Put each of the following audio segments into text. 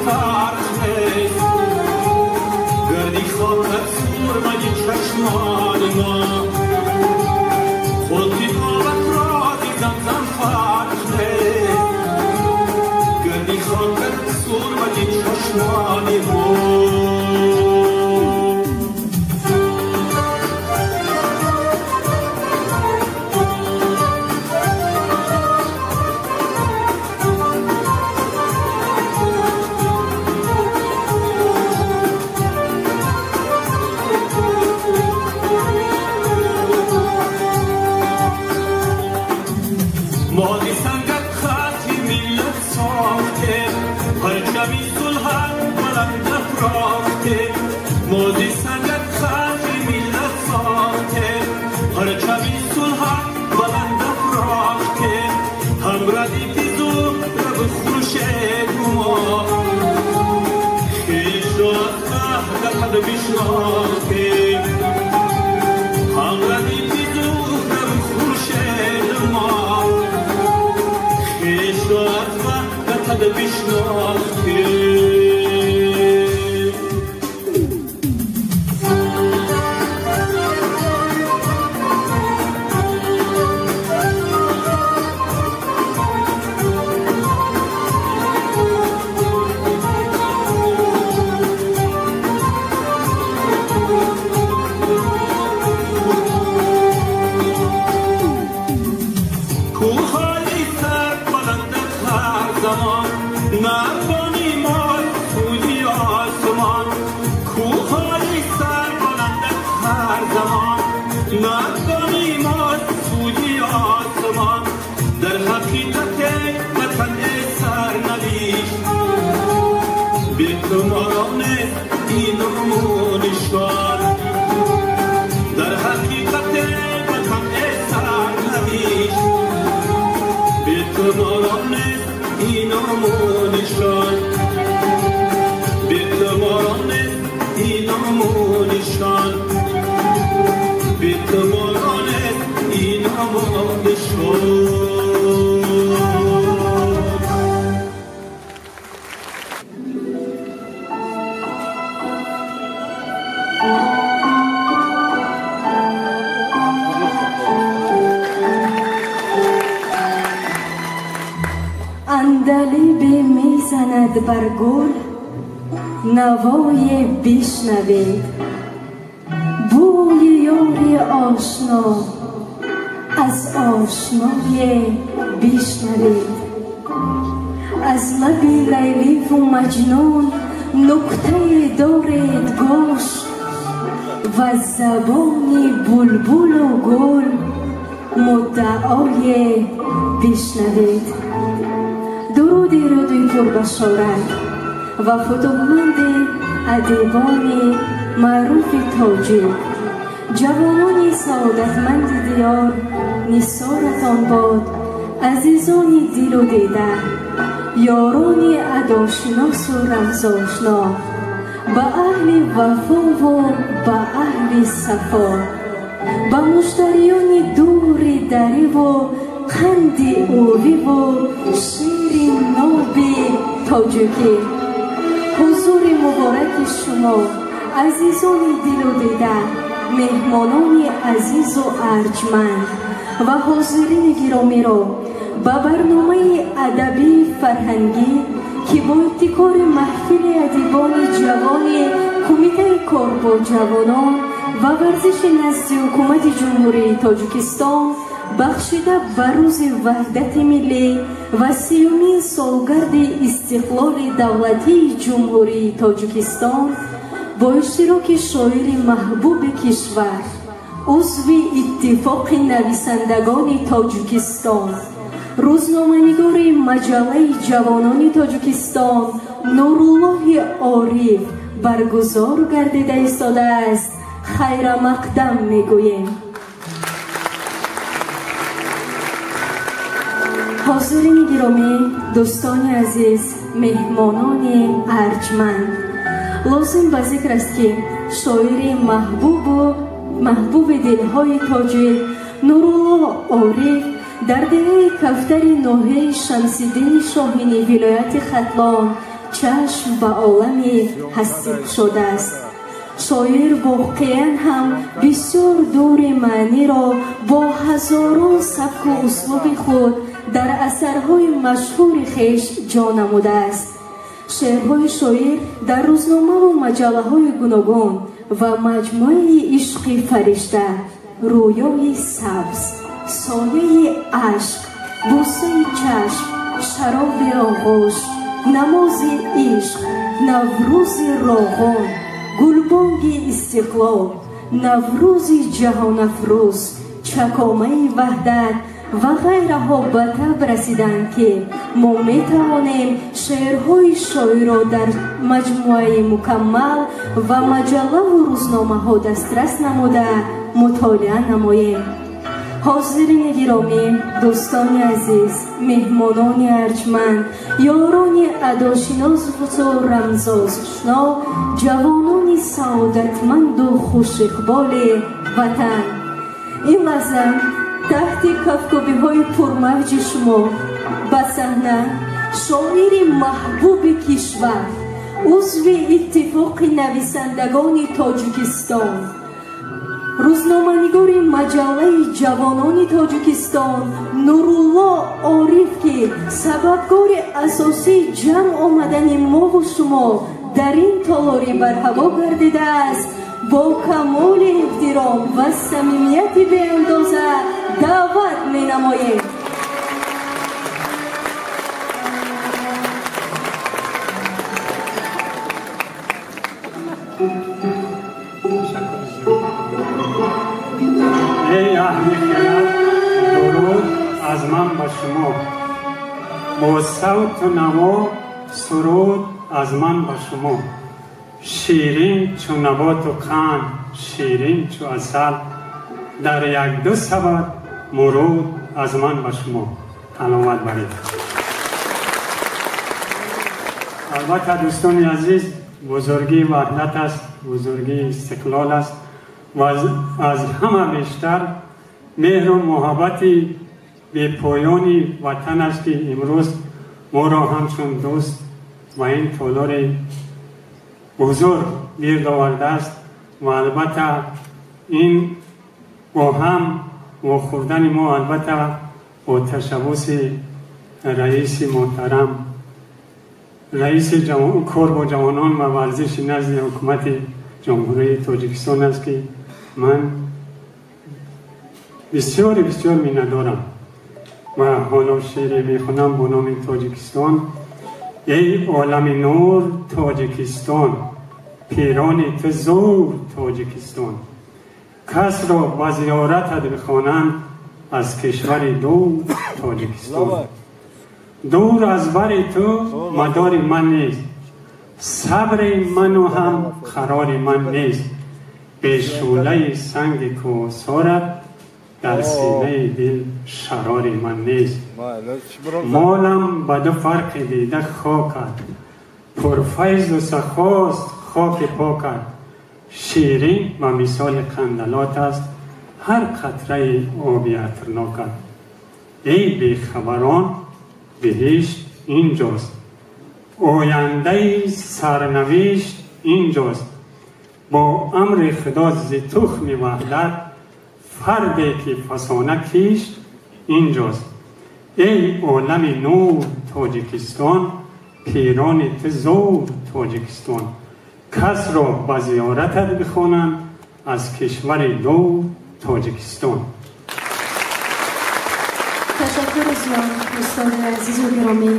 فرق نیست گردی خاکت سرمه چشمان ما خلقی آبت را دی زمزم فرق نیست گردی خاکت سرمه چشمان ما. ماضی سنگت خطی ملت ساخته پرچمی صلحت بلند افراخته ماضی سنگت خطی ملت ساخته پرچمی صلحت بلند افراخته هم ردیفی زهره و خورشید ما خویش را از وحدت بشناخته هم ردیفی زهره و خورشید ما خویش را از وحدت بشناخته. نربانی ما سوی آسمان کوههای سر بلندت هر زمان نربانی ما سوی آسمان در حقیقت وطن سرنوشت به تو ما را نیست این و نشان در حقیقت وطن سرنوشت به تو ما را نیست این و نشان به تو ما را نیست این و نشان به تو ما را نیست این و نشان. عندلیب میزند بر گل نوای بشنوید بوی یار آشنا از آشنای بشنوید از لب لیلی و مجنون نکته دارید گوش و زبان بلبل و گل مدعای بشنوید. درود رودی پربشارت و فتوحمند ادیبان معروف تاجیک جوانان سعادتمند دیار نثارتان باد عزیزان دل و دیده یاران اداشناس و رمزآشنا به اهل وفا و به اهل صفا به مشتریان دور دری و قند اوی و شیر ناب تاجیکی حضور مبارک شما عزیزان دل و دیده مهمانان عزیز و ارجمند و حاضرین گرامی را به برنامه ادبی فرهنگی که با ابتکار محفل ادیبان جوان کمیته کار با جوانان و ورزش نزد حکومت جمهوری تاجیکستان بخشیده به روز وحدت ملی و 30مین سالگرد استقلال دولتی جمهوری تاجیکستان با اشتراک شاعر محبوب کشور عضو اتفاق نویسندگان تاجیکستان روزنامه‌نگار مجله جوانان تاجیکستان نورالله عارف برگزار گردیده ایستاده است. خیر مقدم میگوییم. حاضرین گرامی، دوستان عزیز، مهمانان ارجمند، لازم به ذکر است که شاعر محبوب دلهای تاجیک نورالله عارف در دهه کفتر ناحیه شمس‌الدین شاهینی ولایت ختلان چشم ба олами ҳастӣ кушодааст. Шоир воқеан ҳам бисёр дури маъниро бо ҳазорон сабку услуби худ дар асарҳои машҳури хеш ҷо намудааст. Шеърҳои шоир дар рӯзномаву маҷаллаҳои гуногун ва маҷмӯаи ишқи фаришта, рӯёи сабз, сояи ашк, бӯсаи чашм, шароби оғӯш, намози ишқ, наврӯзи роғон, гулбонги истиқлол, наврӯзи ҷаҳонафрӯз, чакомаи ваҳдат ва ғайраҳо ба таб расиданд, ки мо метавонем шеърҳои шоирро дар маҷмӯаи мукаммал ва маҷаллаву рӯзномаҳо дастрас намуда мутолиа намоем. Ҳозирини гиромӣ, дӯстони азиз, меҳмонони арҷманд, ёрони адошиносу рамзошино, ҷавонони саодатманду хушиқболи ватан, ин лаҳза таҳти кафкӯбиҳои пурмавҷи шумо ба саҳна шоири маҳбуби кишвар, узви Иттифоқи нависандагони Тоҷикистон, рӯзноманигори маҷаллаи ҷавонони Тоҷикистон Нурулло Ориф, ки сабабгори асосии ҷамъ омадани мову шумо дар ин толори барҳаво гардидааст, бо камоли эҳтиром ва самимияти беандоза даъват менамоем. Эй аҳли хирад, дуруд аз ман ба шумо, бо савту наво суруд аз ман ба шумо. Ширин чу наботу қанд, ширин чу асал, дар якду сабад муруд аз ман ба шумо. Ҳаловат баред. Албатта, дӯстони азиз, бузургии ваҳдат аст, бузургии истиқлол аст ва аз ҳама бештар меҳру муҳаббати бепоёни ватан аст, ки имрӯз моро ҳамчун дӯст ва ин толори бузург гирд овардааст. Ва албатта ин бо ҳам вохӯрдани мо, албатта бо ташаббуси раиси муҳтарам, раиси кор бо ҷавонон ва варзиши назди ҳукумати Ҷумҳурии Тоҷикистон аст, ки ман бисёре бисёр миннатдорам. Ва ҳоло шеъре мехонам бо номи Тоҷикистон. Эй олами нур Тоҷикистон, пирони ту зур Тоҷикистон, касро ба зиёратат бихонанд аз кишвари дур Тоҷикистон. Дур аз бари ту мадори ман нест, сабри ману ҳам қарори ман нест. Бешӯлаи санги кӯҳсорат дар синаи дил шарори ман нест. Молам ба ду фарқи дида хокат, пурфайзу сахост хоки покат. Ширин ба мисоли қандалот аст ҳар қатраи оби атрнокат. Эй бехабарон, биҳишт инҷост, ояндаи сарнавишт инҷост. Бо амри Худо зи тухми ваҳдат фарде ки фасона кишт инҷост. Эй олами нур Тоҷикистон, пирони ту зур Тоҷикистон, касро ба зиёратат бихонанд аз кишвари дур Тоҷикистон. Ташаккур зиёд, дӯстони азизу гиромӣ.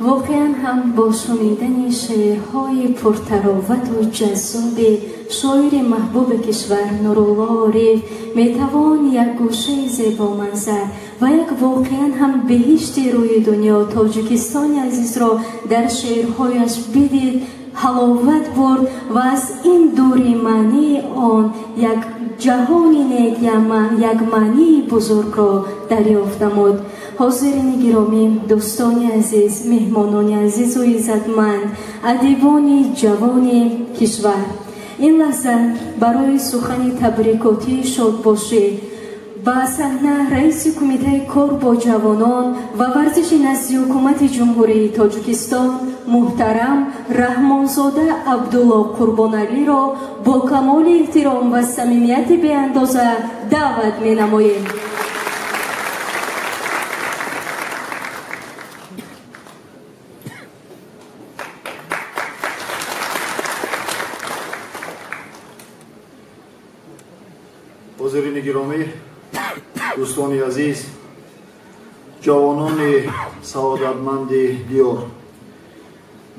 Воқеан ҳам бо шунидани шеърҳои пуртаровату ҷаззоби шоири маҳбуби кишвар Нурулло Ориф метавон як гӯшаи зебоманзар ва як воқеан ҳам биҳишти рӯи дунё Тоҷикистони азизро дар шеърҳояш бидид, ҳаловат бурд ва аз ин дури маънии он як ҷаҳони нек, як маънии бузургро дарёфт намуд. Ҳозирини гиромӣ, дӯстони азиз, меҳмонони азизу иззатманд, адибони ҷавони кишвар, ин лаҳза барои сухани табрикотии шодбошӣ Ба саҳна раиси кумитаи кор бо ҷавонон ва варзиши назди ҳукумати Ҷумҳурии Тоҷикистон муҳтарам Раҳмонзода Абдулло Қурбоналиро бо камоли эҳтиром ва самимияти беандоза даъват менамоем. Ҳозирини гиромӣ, дӯстони азиз, ҷавонони саодатманди диёр,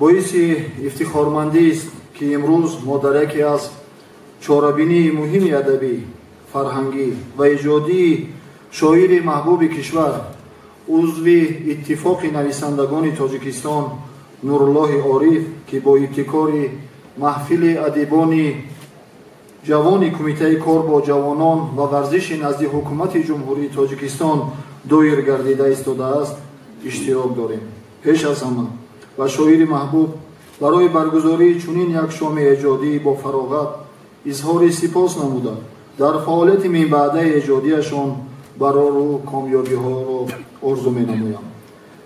боиси ифтихормандист, ки имрӯз мо дар яке аз чорабинии муҳими адабӣ, фарҳангӣ ва эҷодии шоири маҳбуби кишвар, узви Иттифоқи нависандагони Тоҷикистон Нуруллоҳи Ориф, ки бо ибтикори маҳфили адибони ҷавони Кумитаи кор бо ҷавонон ва варзиши назди ҳукумати Ҷумҳурии Тоҷикистон доир гардида истодааст, иштирок дорем. Пеш аз ҳама ба шоири маҳбуб барои баргузории чунин як шоми эҷодӣ бо фароғат изҳори сипос намуда, дар фаъолияти минбаъдаи эҷодиашон барору комёбиҳоро орзу менамоям.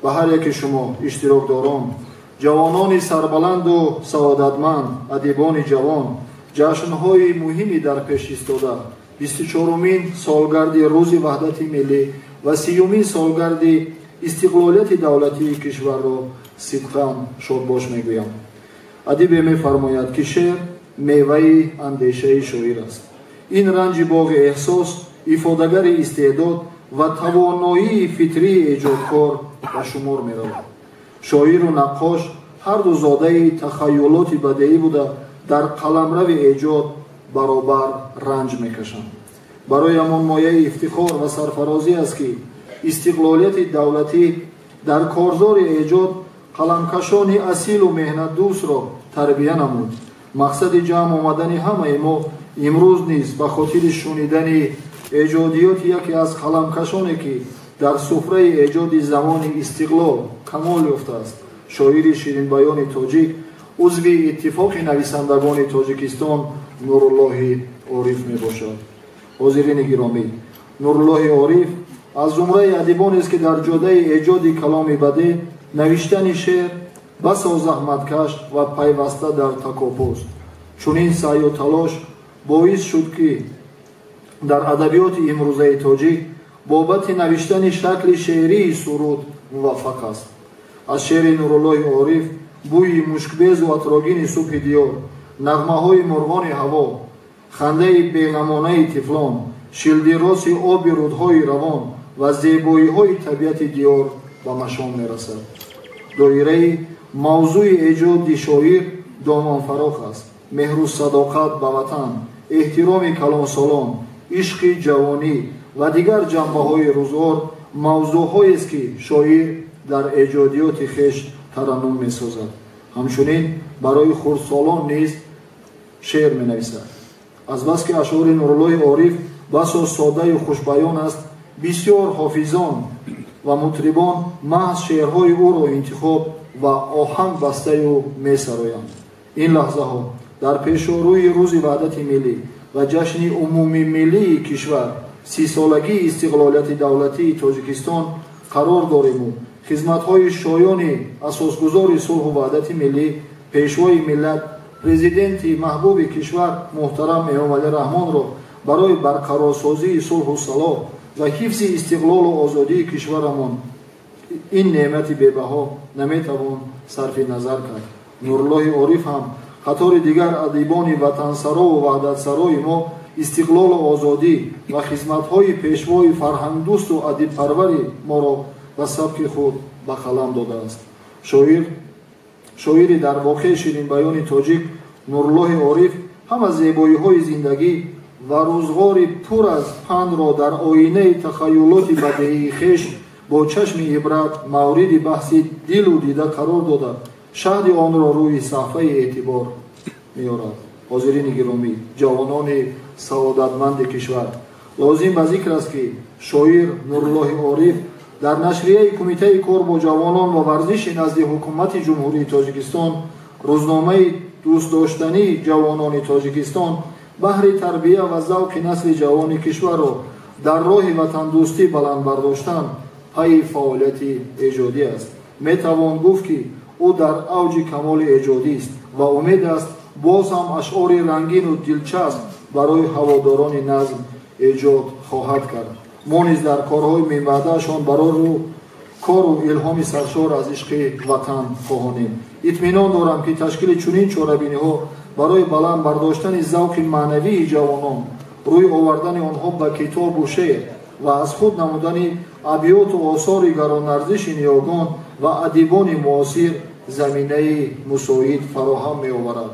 Ба ҳар яки шумо иштирокдорон, ҷавонони сарбаланду саодатманд, адибони ҷавон, ҷашнҳои муҳими дар пеш истода, 24-умин солгарди Рӯзи Ваҳдати Миллӣ ва 30-умин солгарди истиқлолияти давлатии кишварро сидқан шодбош мегӯям. Адибе мефармояд, ки шеър меваи андешаи шоир аст. Ин ранҷи боғи эҳсос ифодагари истеъдод ва тавоноии фитрии эҷодкор ба шумор меравад. Шоиру наққош ҳарду зодаи тахайюлоти бадеӣ буда, дар қаламрави эҷод баробар ранҷ мекашанд. Барои ҳамон мояи ифтихор ва сарфарозӣ аст, ки истиқлолияти давлатӣ дар корзори эҷод қаламкашони асилу меҳнатдӯстро тарбия намуд. Мақсади ҷамъ омадани ҳамаи мо имрӯз низ ба хотири шунидани эҷодиёти яке аз қаламкашоне, ки дар суфраи эҷоди замони истиқлол камол ёфтааст, шоири ширинбаёни тоҷик, узви Иттифоқи нависандагони Тоҷикистон Нуруллоҳи Ориф мебошад. Ҳозирини гиромӣ, Нуруллоҳи Ориф аз зумраи адибонест, ки дар ҷодаи эҷоди каломи бадеъ, навиштани шеър басо заҳматкаш ва пайваста дар такопӯст. Чунин саъю талош боис шуд, ки дар адабиёти имрӯзаи тоҷик бобати навиштани шакли шеърии суруд муваффақ аст. Аз шеъри Нуруллоҳи Ориф бӯи мушкбезу атрогини субҳи диёр, нағмаҳои мурғони ҳаво, хандаи беғамонаи тифлон, шилдироси оби рудҳои равон ва зебоиҳои табиати диёр ба машом мерасад. Доираи мавзӯи эҷоди шоир домонфарох аст. Меҳру садоқат ба ватан, эҳтироми калонсолон, ишқи ҷавонӣ ва дигар ҷанбаҳои рӯзгор мавзӯъҳоест, ки шоир дар эҷодиёти хеш тараннум месозад. Ҳамчунин барои хурдсолон низ шеър менависад. Азбаски ашъори Нуруллоҳи Ориф басо соддаю хушбаён аст, бисёр ҳофизон ва мутрибон маҳз шеърҳои ӯро интихоб ва оҳанг бастаю месароянд. Ин лаҳзаҳо дар пешорӯи Рӯзи Ваҳдати Миллӣ ва ҷашни умумимиллии кишвар, 30-солагии истиқлолияти давлатии Тоҷикистон қарор дориму хизматҳои шоёни асосгузори сулҳу ваҳдати миллӣ, пешвои миллат, президенти маҳбуби кишвар муҳтарам Эмомалӣ Раҳмонро барои барқарорсозии сулҳу салоҳ ва ҳифзи истиқлолу озодии кишварамон ин неъмати бебаҳо наметавон сарфи назар кард. Нуруллоҳи Ориф ҳам қатори дигар адибони ватансарову ваҳдатсарои мо истиқлолу озодӣ ва хизматҳои пешвои фарҳангдӯсту адибпарвари моро ба сабки худ ба қалам додааст. Шоири дар воқеъ ширинбаёни тоҷик Нуруллоҳи Ориф ҳама зебоиҳои зиндагӣ ва рӯзғори пур аз пандро дар оинаи тахайюлоти бадеии хеш бо чашми ибрат мавриди баҳси дилу дида қарор дода, шаҳди онро рӯи саҳфаи эътибор меорад. Ҳозирини гиромӣ, ҷавонони саодатманди кишвар, лозим ба зикр аст, ки шоир Нуруллоҳи Ориф дар нашрияи Кумитаи кор бо ҷавонон ва варзиши назди ҳукумати Ҷумҳурии Тоҷикистон, рӯзномаи дӯстдоштании ҷавонони Тоҷикистон, баҳри тарбия ва завқи насли ҷавони кишварро Дар роҳи ватандӯстӣ баланд бардоштан пайи фаъолияти эҷодӣ аст. Метавон гуфт, ки ӯ дар авҷи камоли эҷодист ва умед аст, боз ҳам ашъори рангину дилчасп барои ҳаводорони назм эҷод хоҳад кард. Мо низ дар корҳои минбаъдаашон барору кору илҳоми саршор аз ишқи ватан хоҳонем. Итминон дорам, ки ташкили чунин чорабиниҳо барои баланд бардоштани завқи маънавии ҷавонон, рӯй овардани онҳо ба китобу шеър ва аз худ намудани абёту осори гаронарзиши ниёгон ва адибони муосир заминаи мусоид фароҳам меоварад.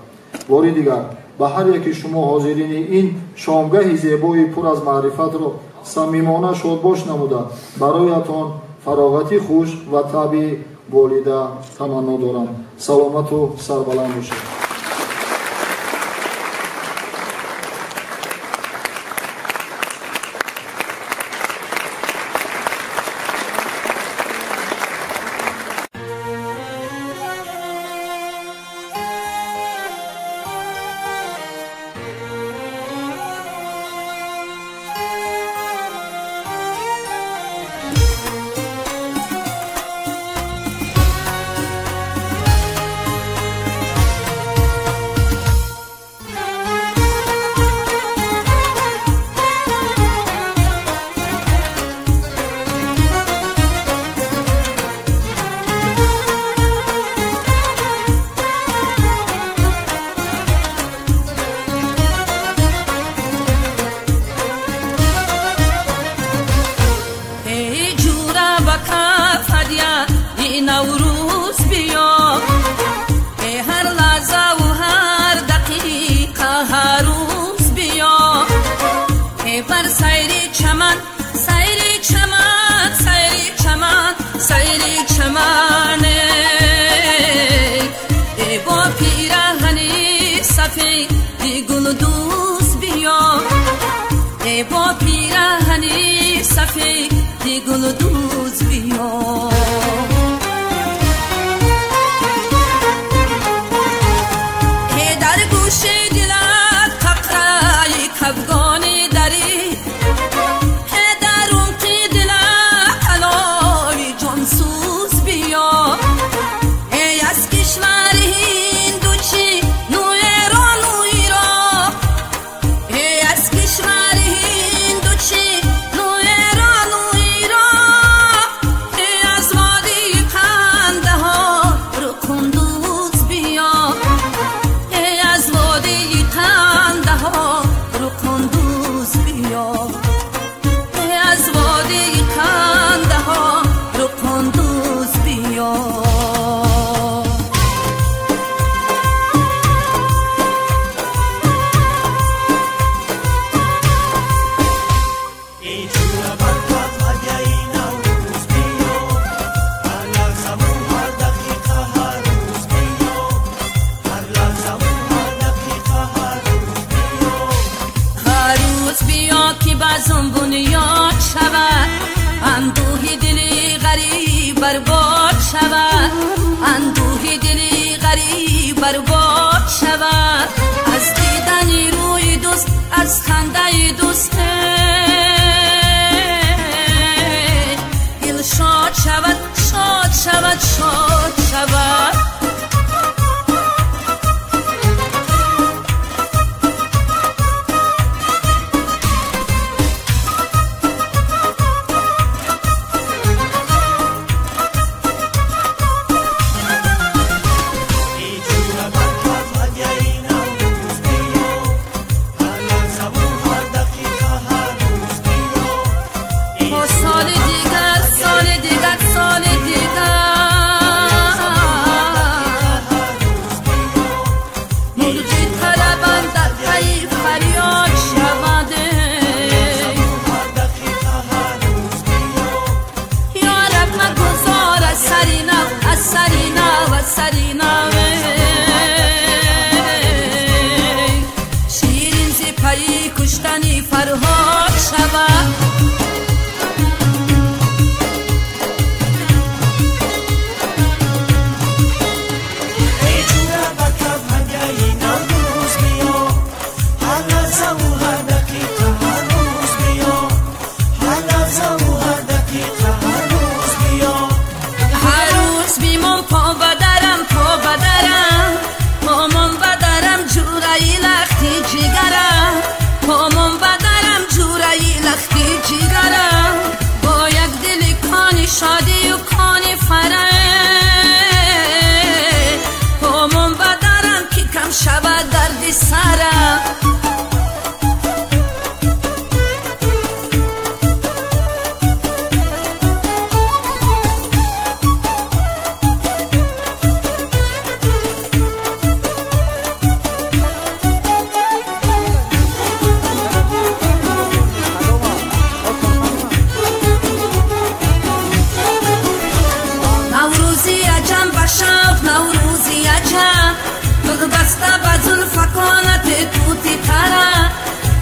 Бори дигар ба ҳар яки шумо ҳозирини ин шомгаҳи зебои пур аз маърифатро самимона шодбош намуда, бароятон фароғати хуш ва таби болида таманно дорам. Саломату сарбаланд бошед. Эй, чура, бакав, ҳадяи нав. جورایی لختی جگرم، پامون بدرم جورایی لختی جگرم، با یک دل کانی شادی و کانی فرح، پامون بدرم که کم شود درد سرم. بسته به زلفکانت توتی تره،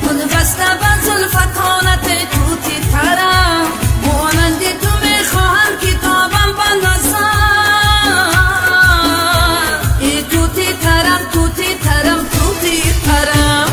گل بسته به زلفکانت توتی تره، مانند تو میخواهم که تابم بندازم، ای توتی ترم توتی ترم توتی ترم.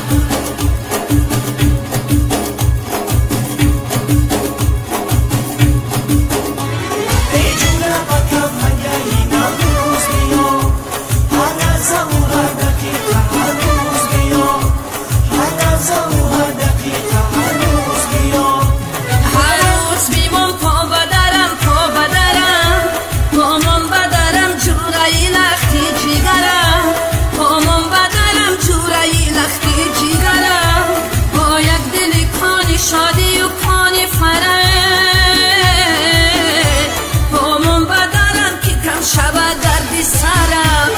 شادی و کانی فرح، پامون بدرم که کم شود درد سرم.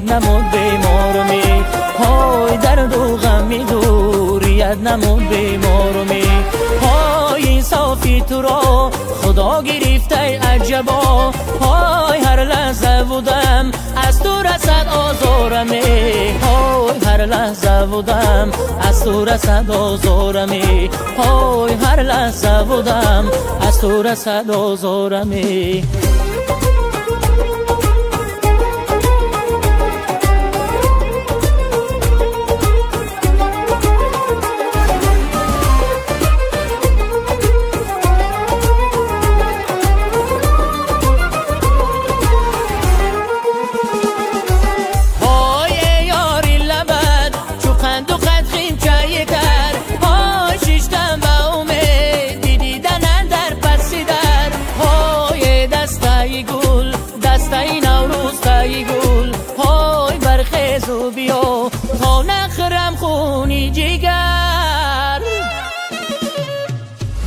نمود بیمارمی، های درد و غمی دوریت نمود بیمارمی، های انصافی تو را خدا گرفته عجبا، های هر لحظه بودم از تو رسد آزارمی، های هر لحظه بودم از تو رسد آزارمی، های هر لحظه بودم از تو رسد آزارمی. تا نخرم خونی جگر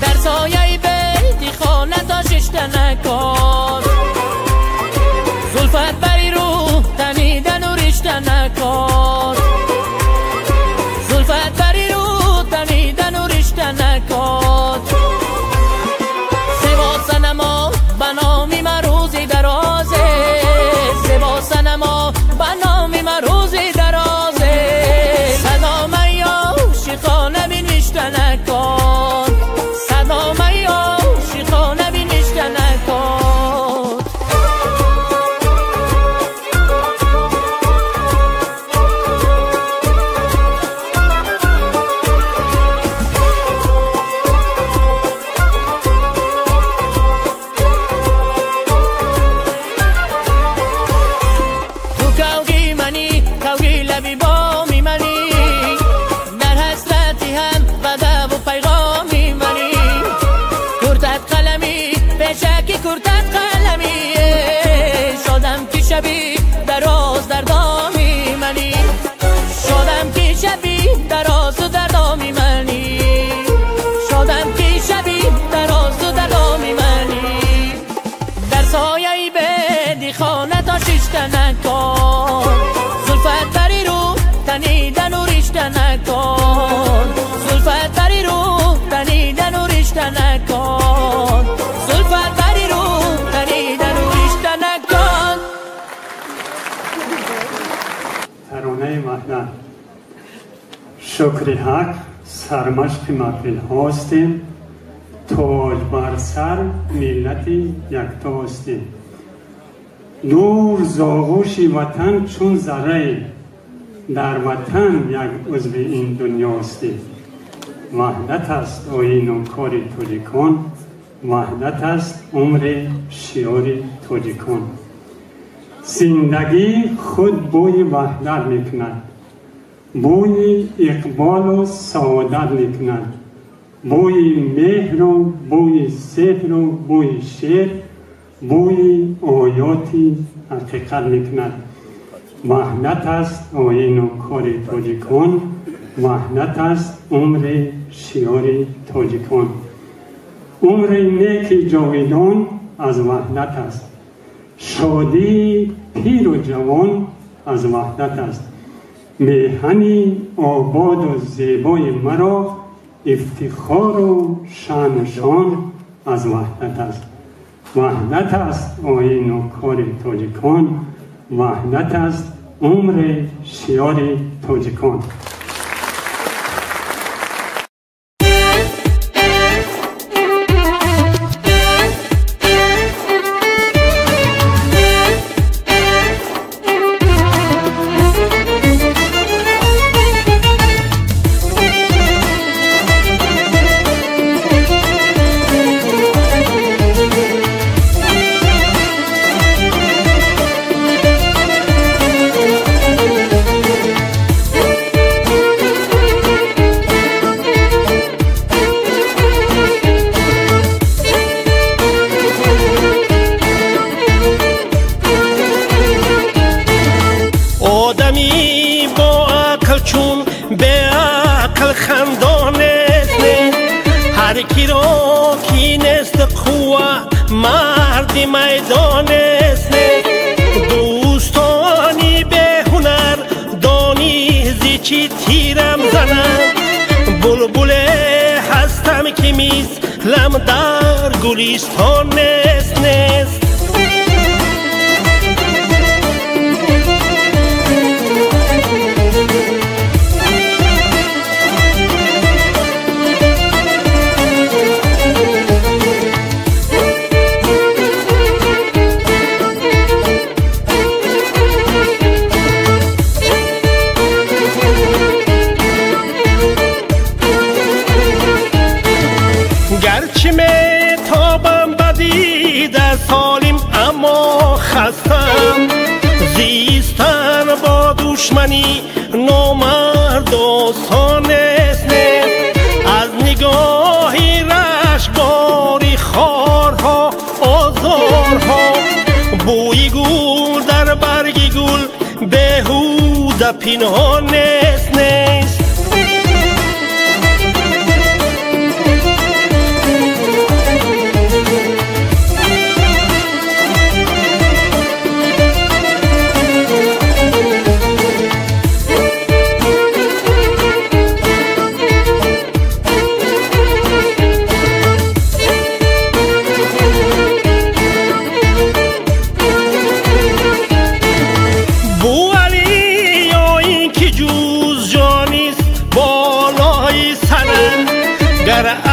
در سایه بیتی خانه تا ششته نکن، زلفت بری رو تنیدن و رشته نکن، زلفت بری رو تنیدن و رشته نکن. سوا سنما بنامی من روزی درازه، سوا سنما بنامی من روزی درازه، صدامه عاشقانه بینشته نکن، صدامه عاشقانه بینشته نکن. شبی دراز در دامی منی، شدم که شبی دراز در دامی منی، شدم که شبی دراز در دامی منی. Шукри ҳақ сармашқи маҳфилҳо ҳастем, тоҷ бар сар миллати якто ҳастем. Дур з оғӯши ватан чун заррае, дар ватан як узви ин дунё ҳастем. Ваҳдат аст оину кори тоҷикон, ваҳдат аст умри шиори тоҷикон. Зиндагӣ худ бӯи ваҳдат мекунад, бӯи иқболу саодат мекунад, бӯи меҳру бӯи сеҳру бӯи шер, бӯи оёти ҳақиқат мекунад. Ваҳдат аст оину кори тоҷикон, ваҳдат аст умри шиори тоҷикон. Умри неки ҷовидон аз ваҳдат аст, шодии пиру ҷавон аз ваҳдат аст. Меҳани ободу зебои маро ифтихору шаъну шон аз ваҳдат аст. Ваҳдат аст оину кори тоҷикон, ваҳдат аст умри шиори тоҷикон. گلستان نیست نیست. گرچه میتابم بدیده سالم اما خستم، زیستن با دشمنی نامرد آسان نیست. از نگاه رشکباری خارها آزارها، بوی گل در برگ گل بهوده پنهان نیست نیست.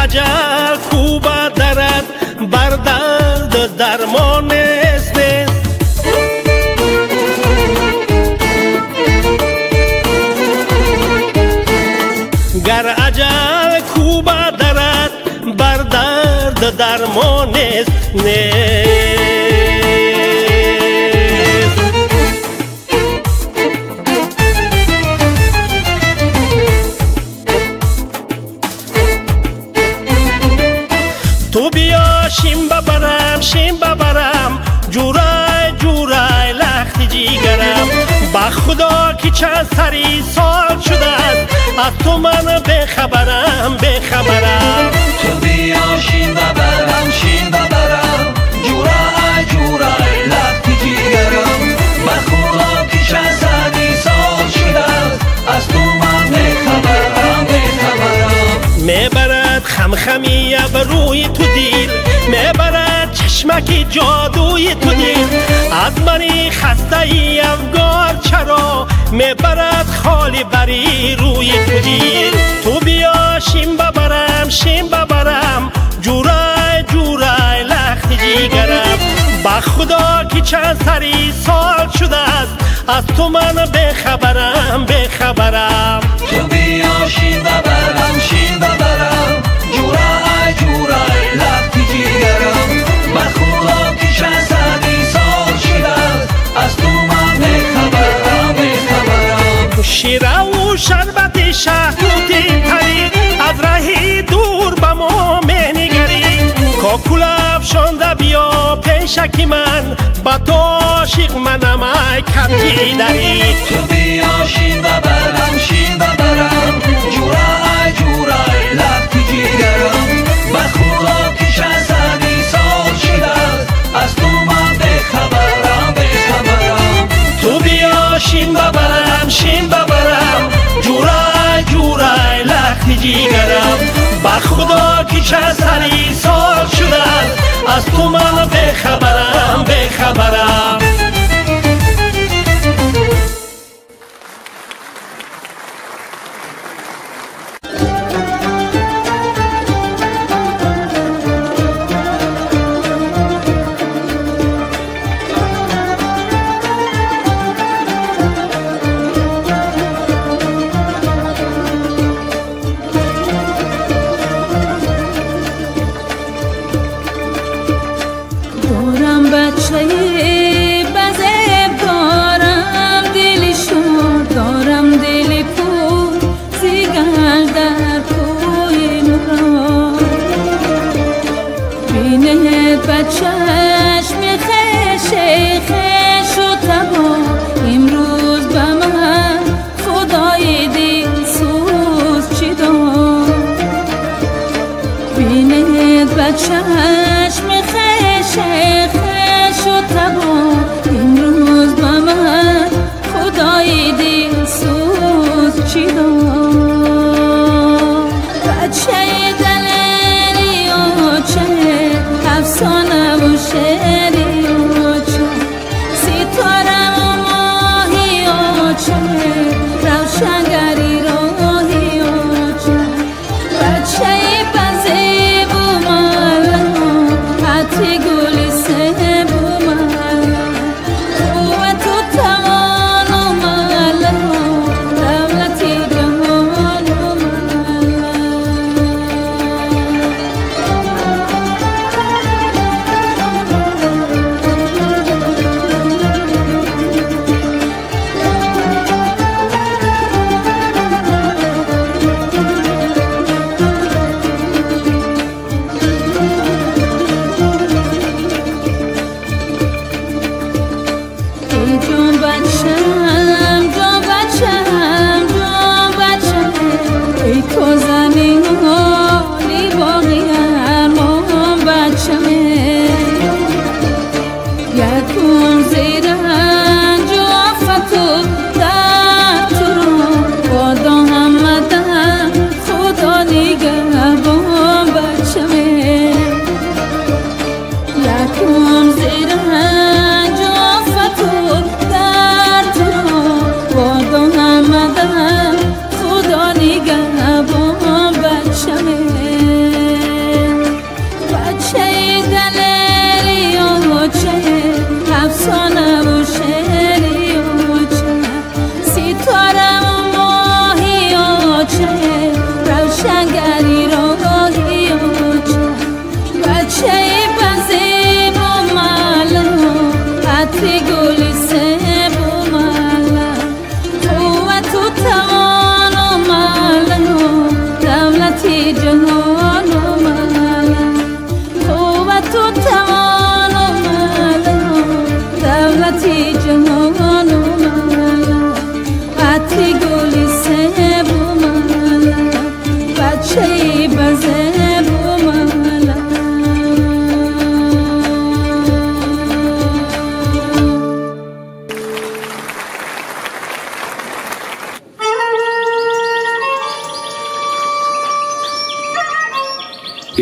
اجل کوبه درد بر درد درمان نیست نیست. گر اجل کوبه درد بر درد درمان نیست نیست. تو بیا شیم ببرم شیم ببرم جورای جورای لخت جیگرم، با خدا که چند سری سال شده است از تو من بخبرم بخبرم. تو بیا شیم ببرم شیم ببرم جورای جورای لخت جیگرم، با خدا که چند سری سال شده است از تو من بخبرم بخبرم. میبرد خمخمی ابروی تو دیل، میبرد چشمک جادوی تو دیل، از منی خسته ای افگار چرا мебарад холи бари рӯи ту дил. Ту биё шим бабарам, шим бабарам, ҷурай ҷурай лахти ҷигарам. Ба худо ки чанд сари сол шудааст, аз ту ман бехабарам, бехабарам. Ту биё шим бабарам, шим бабарам, ҷурай ҷурай лахти ҷигарам. Ба худо ки чанд сари сол шудааст, аз ту ман бехабарам, бехабарам. Шираву шарбати шаҳдути тарӣ, аз раҳи дур ба мо менигарӣ. Кокулафшонда биё пешаки ман, ба ту ошиқ манам ай кабки дарӣ. Ту биё шим бабарам, шим бабарам, ҷурай ҷурай лахти ҷигарам. Ба худо ки чанд сари сол шудааст, аз ту ман бехабарам, бехабарам. Ту биё шим бабарам, шим бабарам, ҷурай ҷурай лахти ҷигарам. Ба худо ки чанд сари сол шудааст, аз ту ман бехабарам, бехабарам.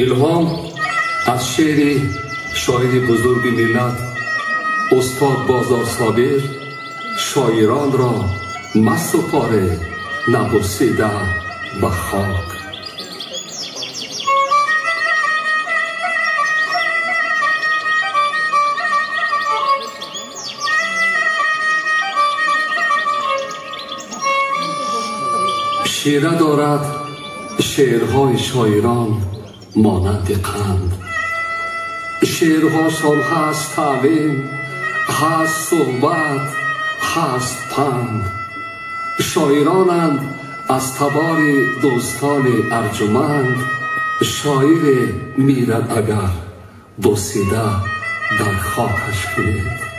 Илҳом аз шеъри шоири бузурги миллат устод Бозор Собир шоиронро مسپاره نبوسیده به خاک. شیره دارد شعرهای شاعران مانند قند، شعرهاشان هست تعلیم، هست صحبت، هست پند. شاعرانند از تبار دوستان ارجمند، شاعر میرد اگر بوسیده در خاکش کنید.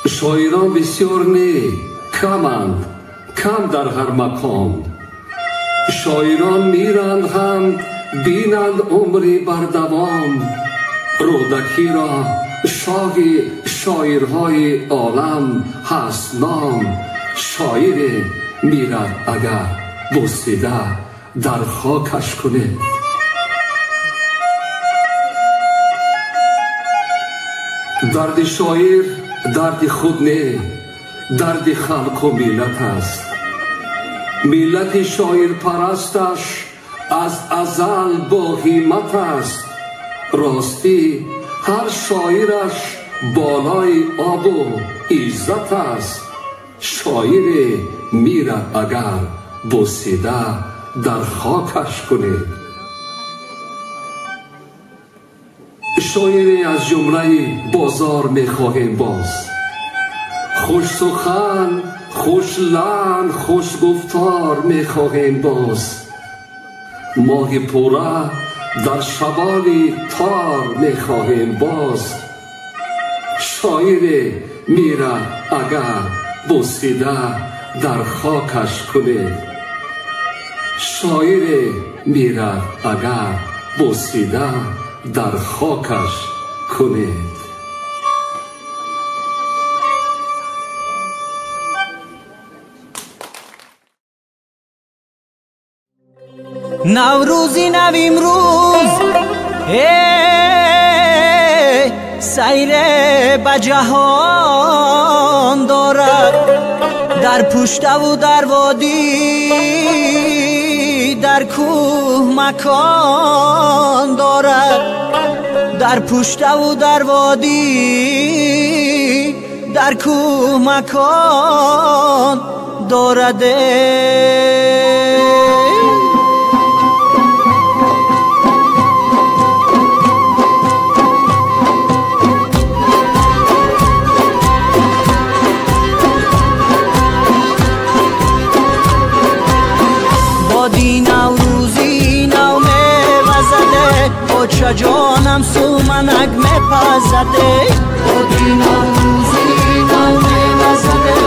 شاعران بسیار نه، کمند، کم در هر مکان. شاعران میرند هم بینند عمری بردوام. رودکی را شاه شاعرهای عالم هست نام. شاعر میرد اگر بوسیده در خاکش کنید. درد شاعر درد خود نه، درد خلق و ملت است. ملت شاعر پرستش از ازل با همت است. راستی هر شاعرش بالای آب و عزت است. شاعر میرد اگر بوسیده در خاکش کنید. شاعری از جمله بازار میخواهیم باز، خوش سخن، خوش لحن، خوش گفتار میخواهیم باز. ماه پوره در شبان تار میخواهیم باز. شاعر میرد اگر بوسیده در خاکش کنید. شاعر میرد اگر بوسیده در خاکش کنید. نوروزی نویم روز سیر به جهان دارد، در پشته و در وادی در کوه مکان دارد، در پشته و در وادی در کوه مکان دارد. بادی نوروزی نو میوزده، باچه جانم سومنک میپزده. بادی نوروزی نو میوزده،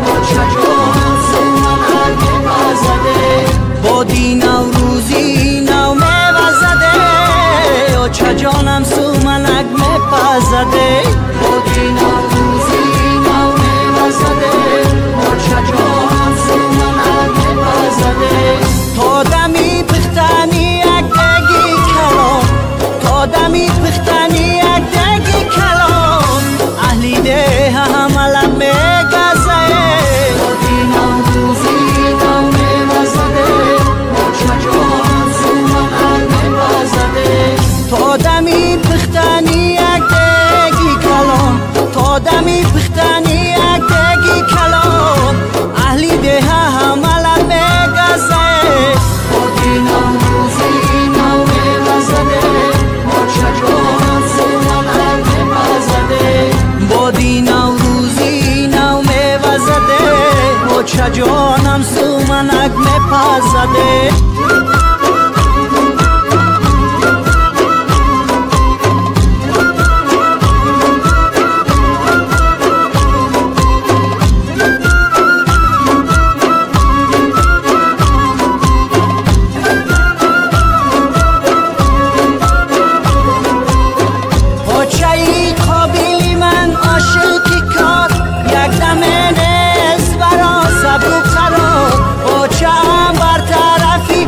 باچه جانم سومنک میپزده. بادی نوروزی نو میوزده، باچه جانم سومنک میپزده. بادی نوروزی نو میوزده، باچه جانم سومنک میپزده. تا دمی پختنی یک دگی کلام، تا دمی پختنی یک دگی کلام، اهلی ده همه لب میگزه. بادی نوروزی نو میوزده، باچه جانم سومنک میپزده. تا دمی پختنی یک دگی کلام، تا دمی پختنی یک دگی کلام، اهلی ده همه لب میگزه. بادی نوروزی نو میوزده، باچه جانم سومنک میپزده. بادی نوروزی نو میوزده، باچه جانم سومنک میپزده. برا صبر و قرار، باچه هم بر طرفی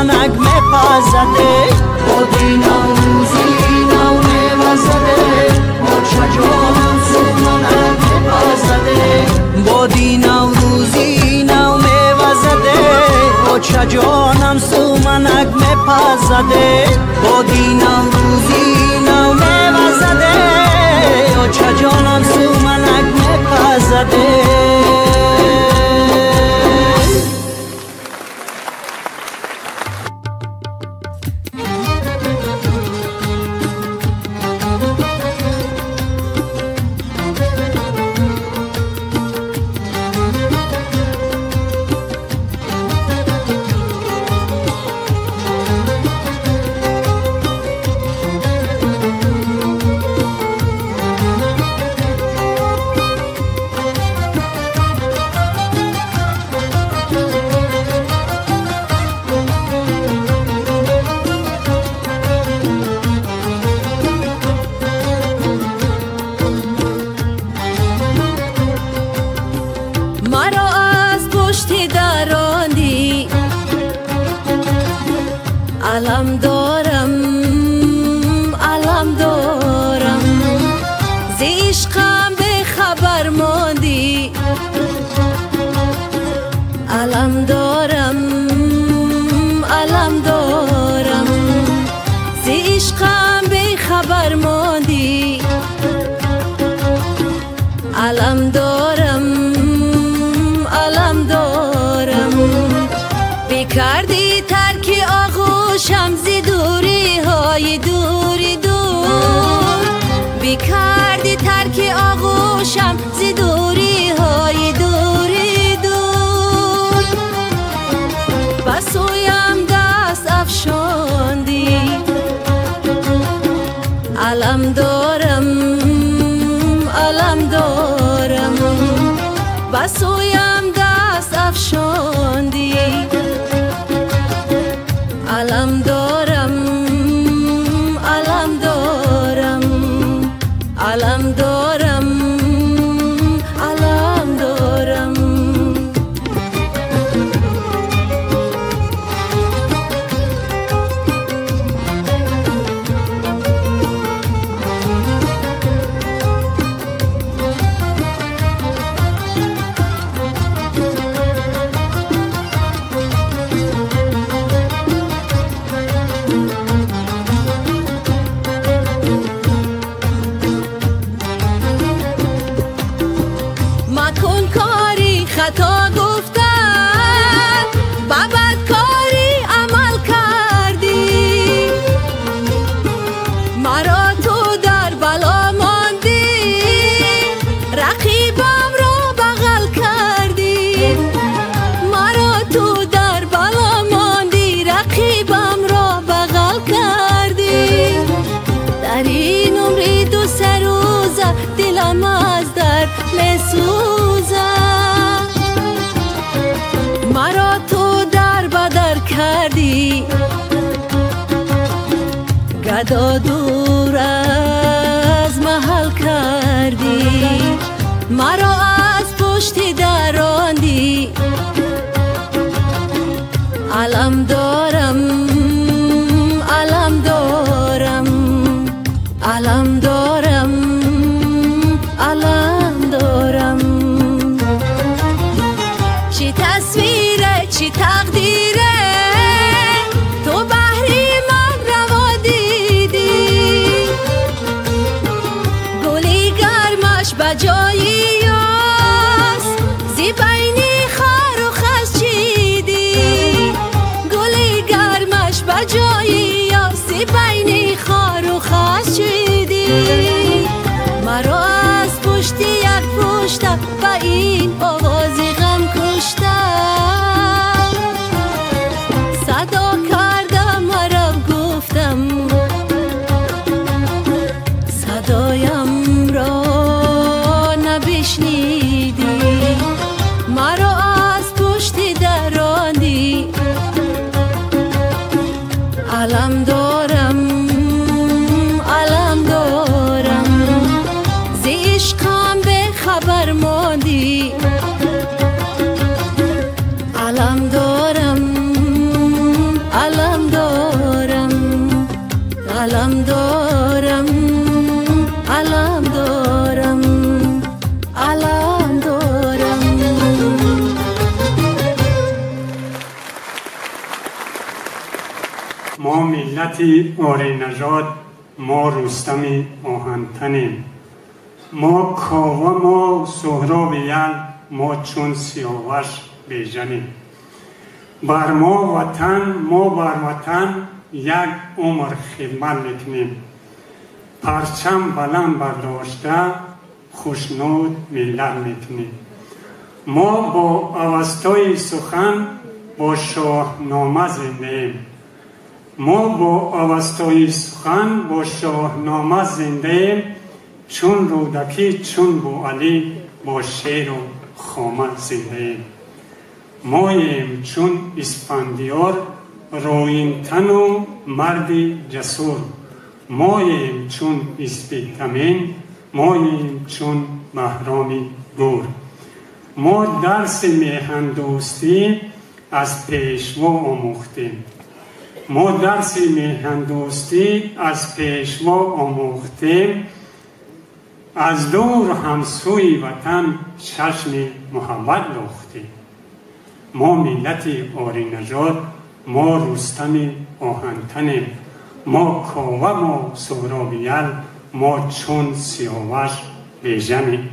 суманак мепазаде. Боди наврӯзи нав мевазаде, оча ҷонам суманак мепазаде. Боди наврӯзи нав мевазаде, оча ҷонам суманак мепазаде. Боди наврӯзи нав мевазаде, оча ҷонам суманак мепазаде. Alam дорам, алам дорам, зи ишқам бехабар мондӣ. Алам дорам, алам дорам, зи ишқам бехабар мондӣ. Алам дорам, алам дорам, бикардӣ тарки оғӯшам зи дурӣҳои дури дур. Бикардӣ тарки оғӯшам зи дурӣҳои дури дур. Ба сӯям даст афшондӣ. Алам дорам, алам дорам, ба сӯям даст афшондӣ. Алам дорам, алам дорам, алам дорам, алам дорам. Макун кори хато гуфтан, ба бадкорӣ амал кардӣ. Маро ту дар бало мондӣ, рақибамро бағал кардӣ. Маро ту дар бало мондӣ, рақибамро бағал кардӣ. Дар ин умри ду се рӯза дилам аз дард месӯзад. Маро ту дар ба дар кардӣ, гадо дур аз маҳал кардӣ. Маро аз пушти дарондӣ. Алам дорам, алам дорам, алам дорам, алам дорам. Чӣ тасвире, чӣ тақдире, ту баҳри ман раво дидӣ. Гули гармаш ба ҷои ёс, зи байни хору хас чидӣ. Гули гармаш ба ҷои ёс, зи байни хору хас чидӣ. Маро аз пушти як пушта ба ин овози ғам кушта. Садо кардам, маро гуфтам, садоямро набишнидӣ. Маро аз пушти дарондӣ. Алам дорам, алам дорам, зи ишқам бехабар мондӣ. Алам дорам, алам миллати оринажод, мо Рустами оҳантанем. Мо Кова, мо Суҳроби Ял, мо чун Сиёваш бежанем. Бар мо ватан, мо бар ватан як умр хидмат мекунем. Парчам баланд бардошта хушнуд миллат мекунем. Мо бо Авастои сухан, бо Шоҳнома зиндаем. Мо бо Авастои сухан, бо Шоҳнома зиндаем. Чун Рӯдакӣ, чун Бӯалӣ, бо шеру хома зиндаем. Моем чун Исфандиёр, рӯинтану марди ҷасур. Моем чун Испитамен, моем чун Баҳроми Гур. Мо дарси меҳандӯстӣ аз Пешво омӯхтем. Мо дарси меҳандӯстӣ аз Пешво омӯхтем. Аз дур ҳамсӯи ватан чашми муҳаббат дохтем. Мо миллати оринажод, мо Рустами оҳантанем. Мо Кова, мо Суҳроби Ял, мо чун Сиёваш бежанем.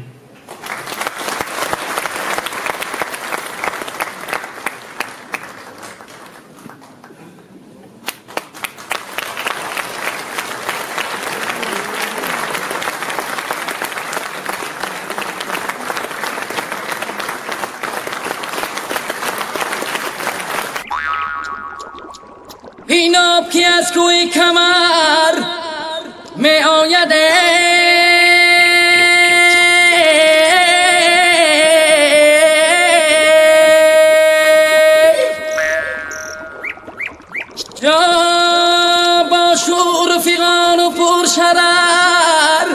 این آب که از کوی کمر می آید، جا با شور و فیغان و پر شرر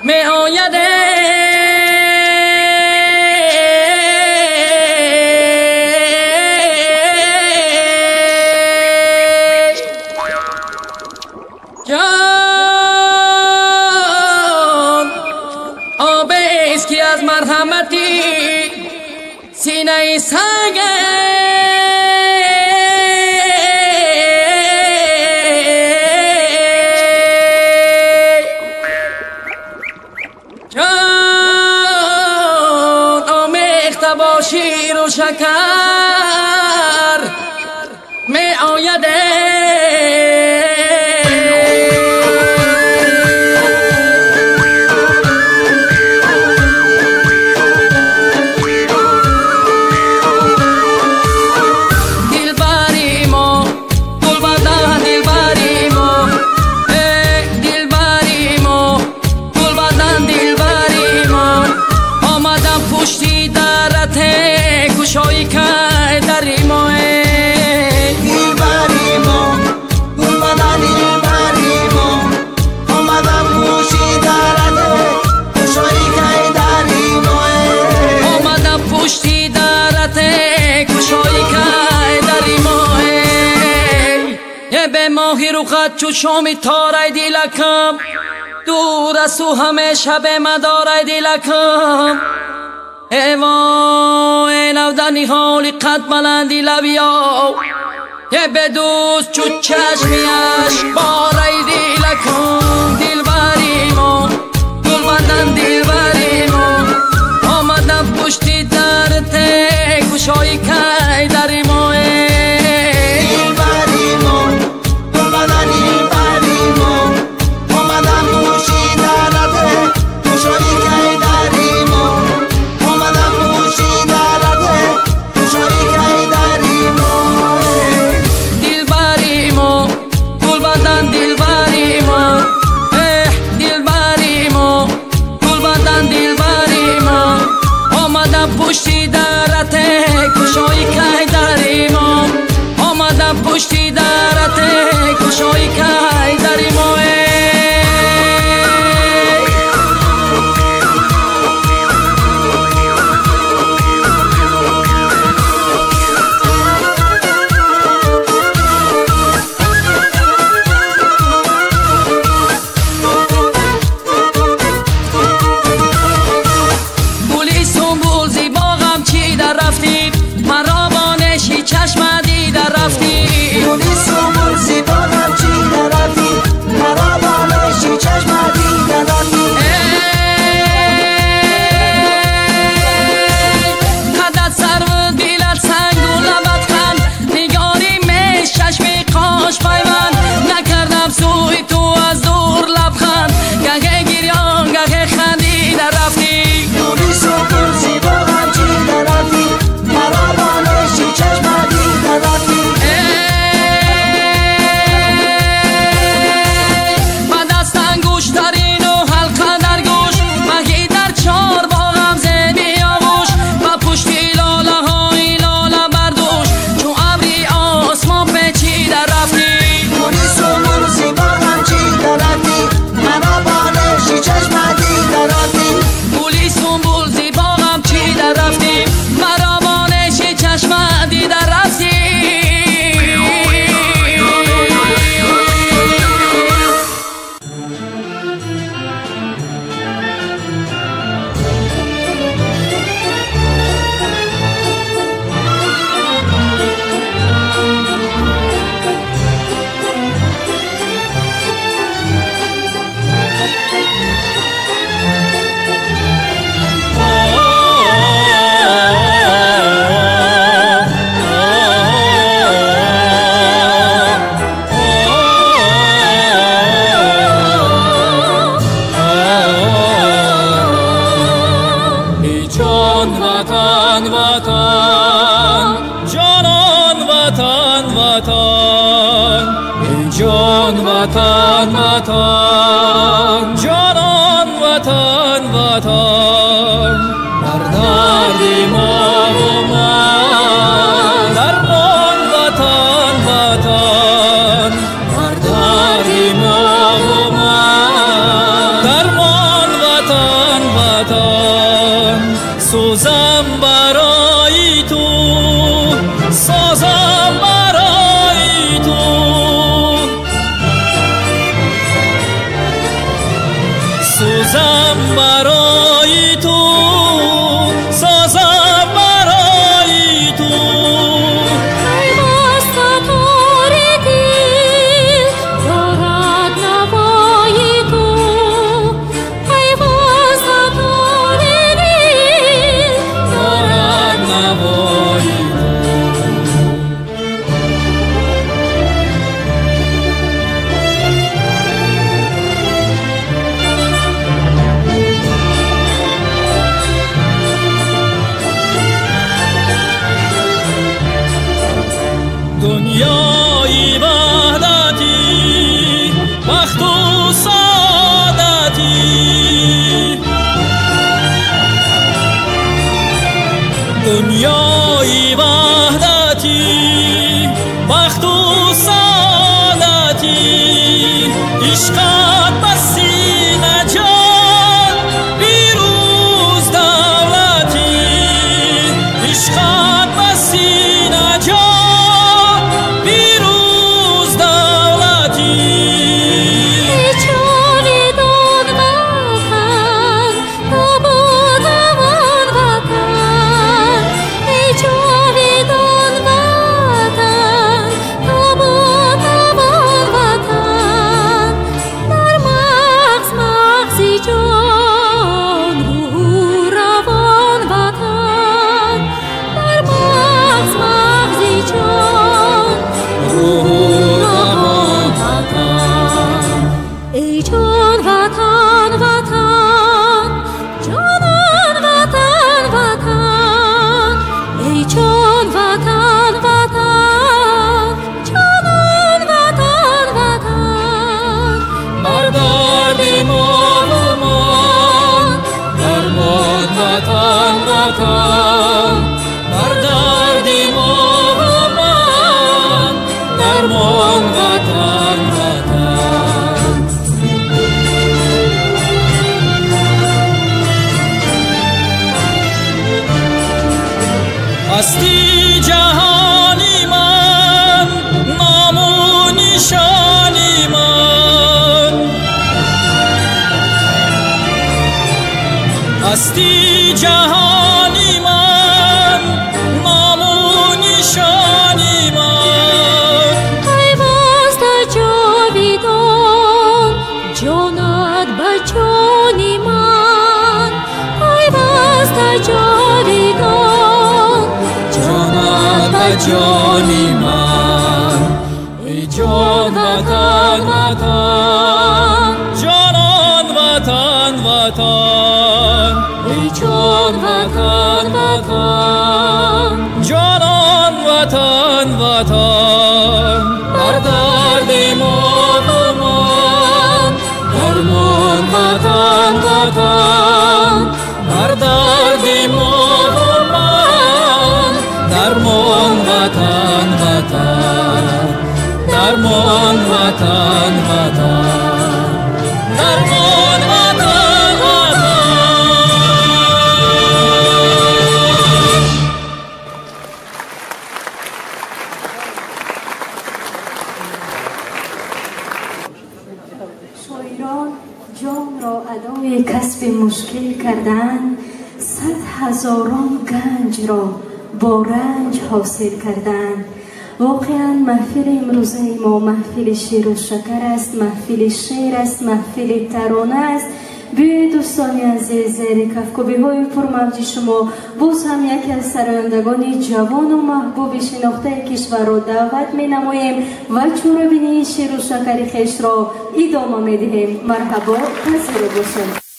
می آید. سینه سنگ جان آمیخته با شیر و شکر می آید. چو شامی تارای دیلکم، دور از تو همیشه به مدارای دیلکم. ای وای نودنی حالی قد بلندی لبیا، به دوست چو چشمیش بارای دیلکم. دلبری ما گل بدن دلبری ما، آمدم پشتی در ته گوشای کی دری ما. سوزم برای تو، سازم برای تو. دنیای وحدتی، بخت و سعادتی، دنیای وحدتی، بخت و سعادتی، عشقت بسی نجات پیروز دولتی، عشقت بسی نجات پیروز دولتی. ای جان وطن وطن، جانان وطن وطن، ای جان وطن وطن، جانان وطن وطن. بر درد ما و من درمان وطن وطن، بر درد ما و من درمان وطن وطن. هستی جهانی من، نام و نشانی من، هستی جهانی من، نام و نشانی من. پیوسته جاویدان جانت به جان من، پیوسته جاویدان جانت به جان من. ای جان وطن وطن، جانان وطن وطن، ای جان وطن وطن، جانان وطن وطن. بر درد ما و من درمان وطن وطن، بر درد ما و من درمان وطن وطن، درمان وطن وطن، درمان وطن وطن. شاعران جان را ادای کسب مشکل کردند، 100,000 گنج را با رنج حاصل کردند. واقعا محفل امروزه ما محفل شیر و شکر است، محفل شعر است، محفل ترانه است. بیایید دوستان عزیز، زیر کفکوبی های پرموج شما باز هم یکی از سرایندگان جوان و محبوب شناخته کشور را دعوت می نماییم و چوربینی شیر و شکر خویش را ادامه می دهیم. مرحبا، پذیرا باشید.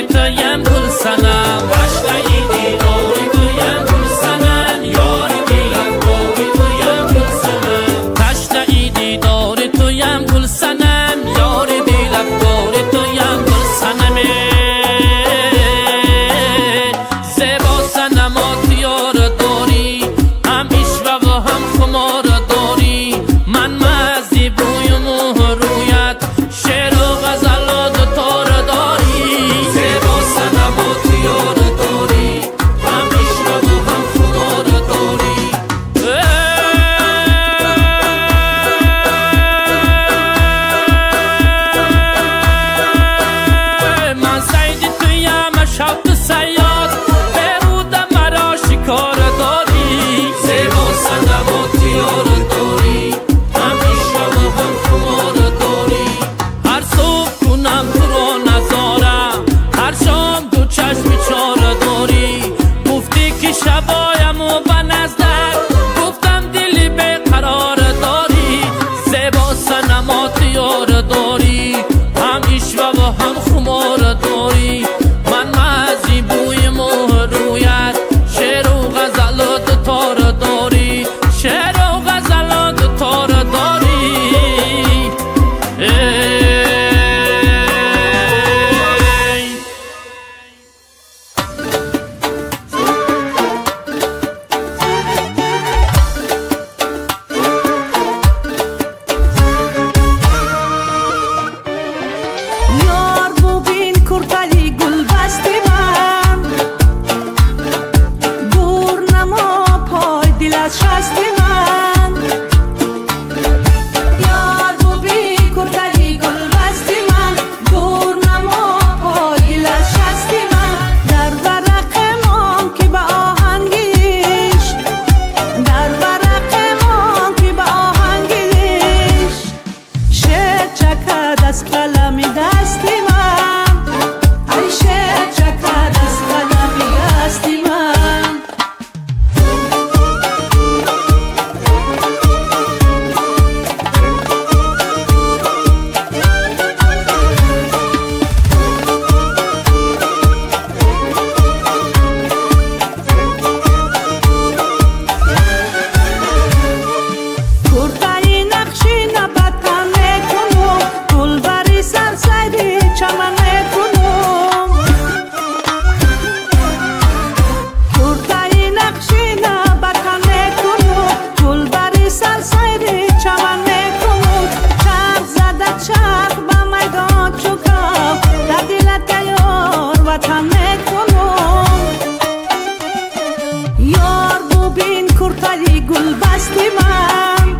تویم گل سنم تشنه دیدار تویم گل سنم یار دل افگار تویم گل سنم تشنه دیدار تویم گل سنم یار دل افگار تویم گل سنم زیبا سنمات یار داری هم عشوه و هم خمار داری من مزی بویم و رویت شعر و غزل و دوتار داری زیبا سنمات یار داری هم عشوه و هم خمار داری من سید تویم شوق صیاد برود مرا شکار داری زیبا سنمات یار داری هم عشوه و هم خمار داری هر صبح کنم تو را نظاره هر شام دو چشم چاره داری گفتی که شبایم و به نزدک گفتم دلی بیقرار داری زیبا سنمات یار داری هم عشوه و هم خمار داری من مزی بوی مه رویت شعر و غزل و دوتار داری شعر و غزل و دوتار داری ای یار ببین کرتلی گل بستی من دور نما پای دل از شستی من یار ببین کرتلی گل بستی من دور نما پای دل از شستی من در ورق مان که به آهنگیش در ورق مان که به آهنگیش شعر چکد از قلم دستی من ای شعر چکد از قلم دستی من کرتای نقشی نبتم میکنم گلبری سرسری چمن میکنم کرتای نقشی نبتم میکنم گلبری سرسری چمن میکنم چرخ زده چرخ به میدان چکم در دلت یار وطن میکنم یار ببین کرتای گل بستی من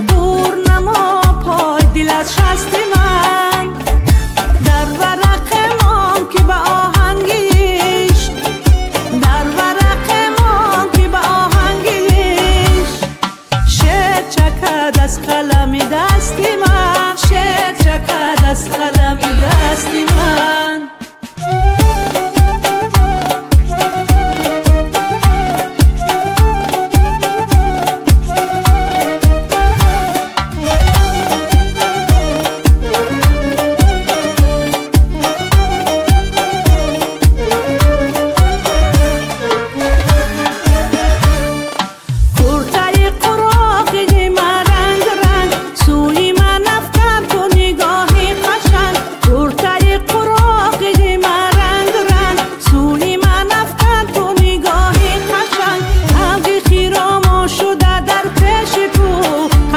دور نما پای دل از شستی من در ورق مان که به آهنگیش در ورق مان که به آهنگیش شعر چکد از قلم دستی من شعر چکد از قلم دستی من کرتای قراقی من رنگ رنگ سوی من افکن تو نگاهی قشنگ کرتای قراقی من رنگ رنگ سوی من افکن تو نگاهی قشنگ قلبی خیراما شده در پیش تو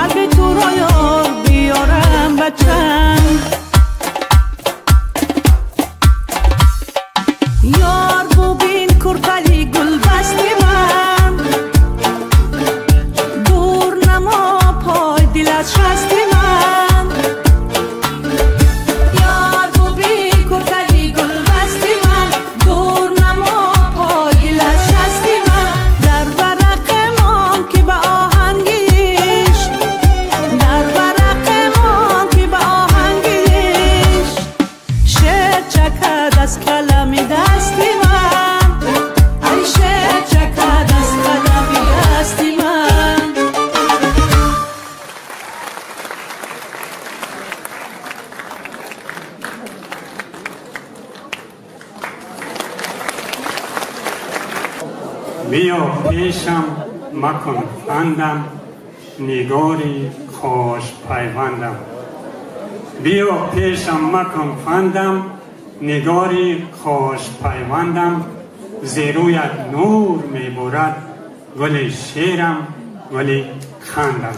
قلب تو را یار بیارم به چنگ یار ببین کرتای گل بستی من دور نما پای دل از شستی من یار ببین کرتای گل بستی من دور نما پای دل از شستی من در ورق مان که به آهنگیش در ورق مان که به آهنگیش شعر چکد از قلم دستی من ای شعر چکد از قلم دستی من Биё пешам макун фандам, нигори хош пайвандам. Биё пешам макун фандам, нигори хош пайвандам. Зерӯят нур меборад гули шерам, гули хандам.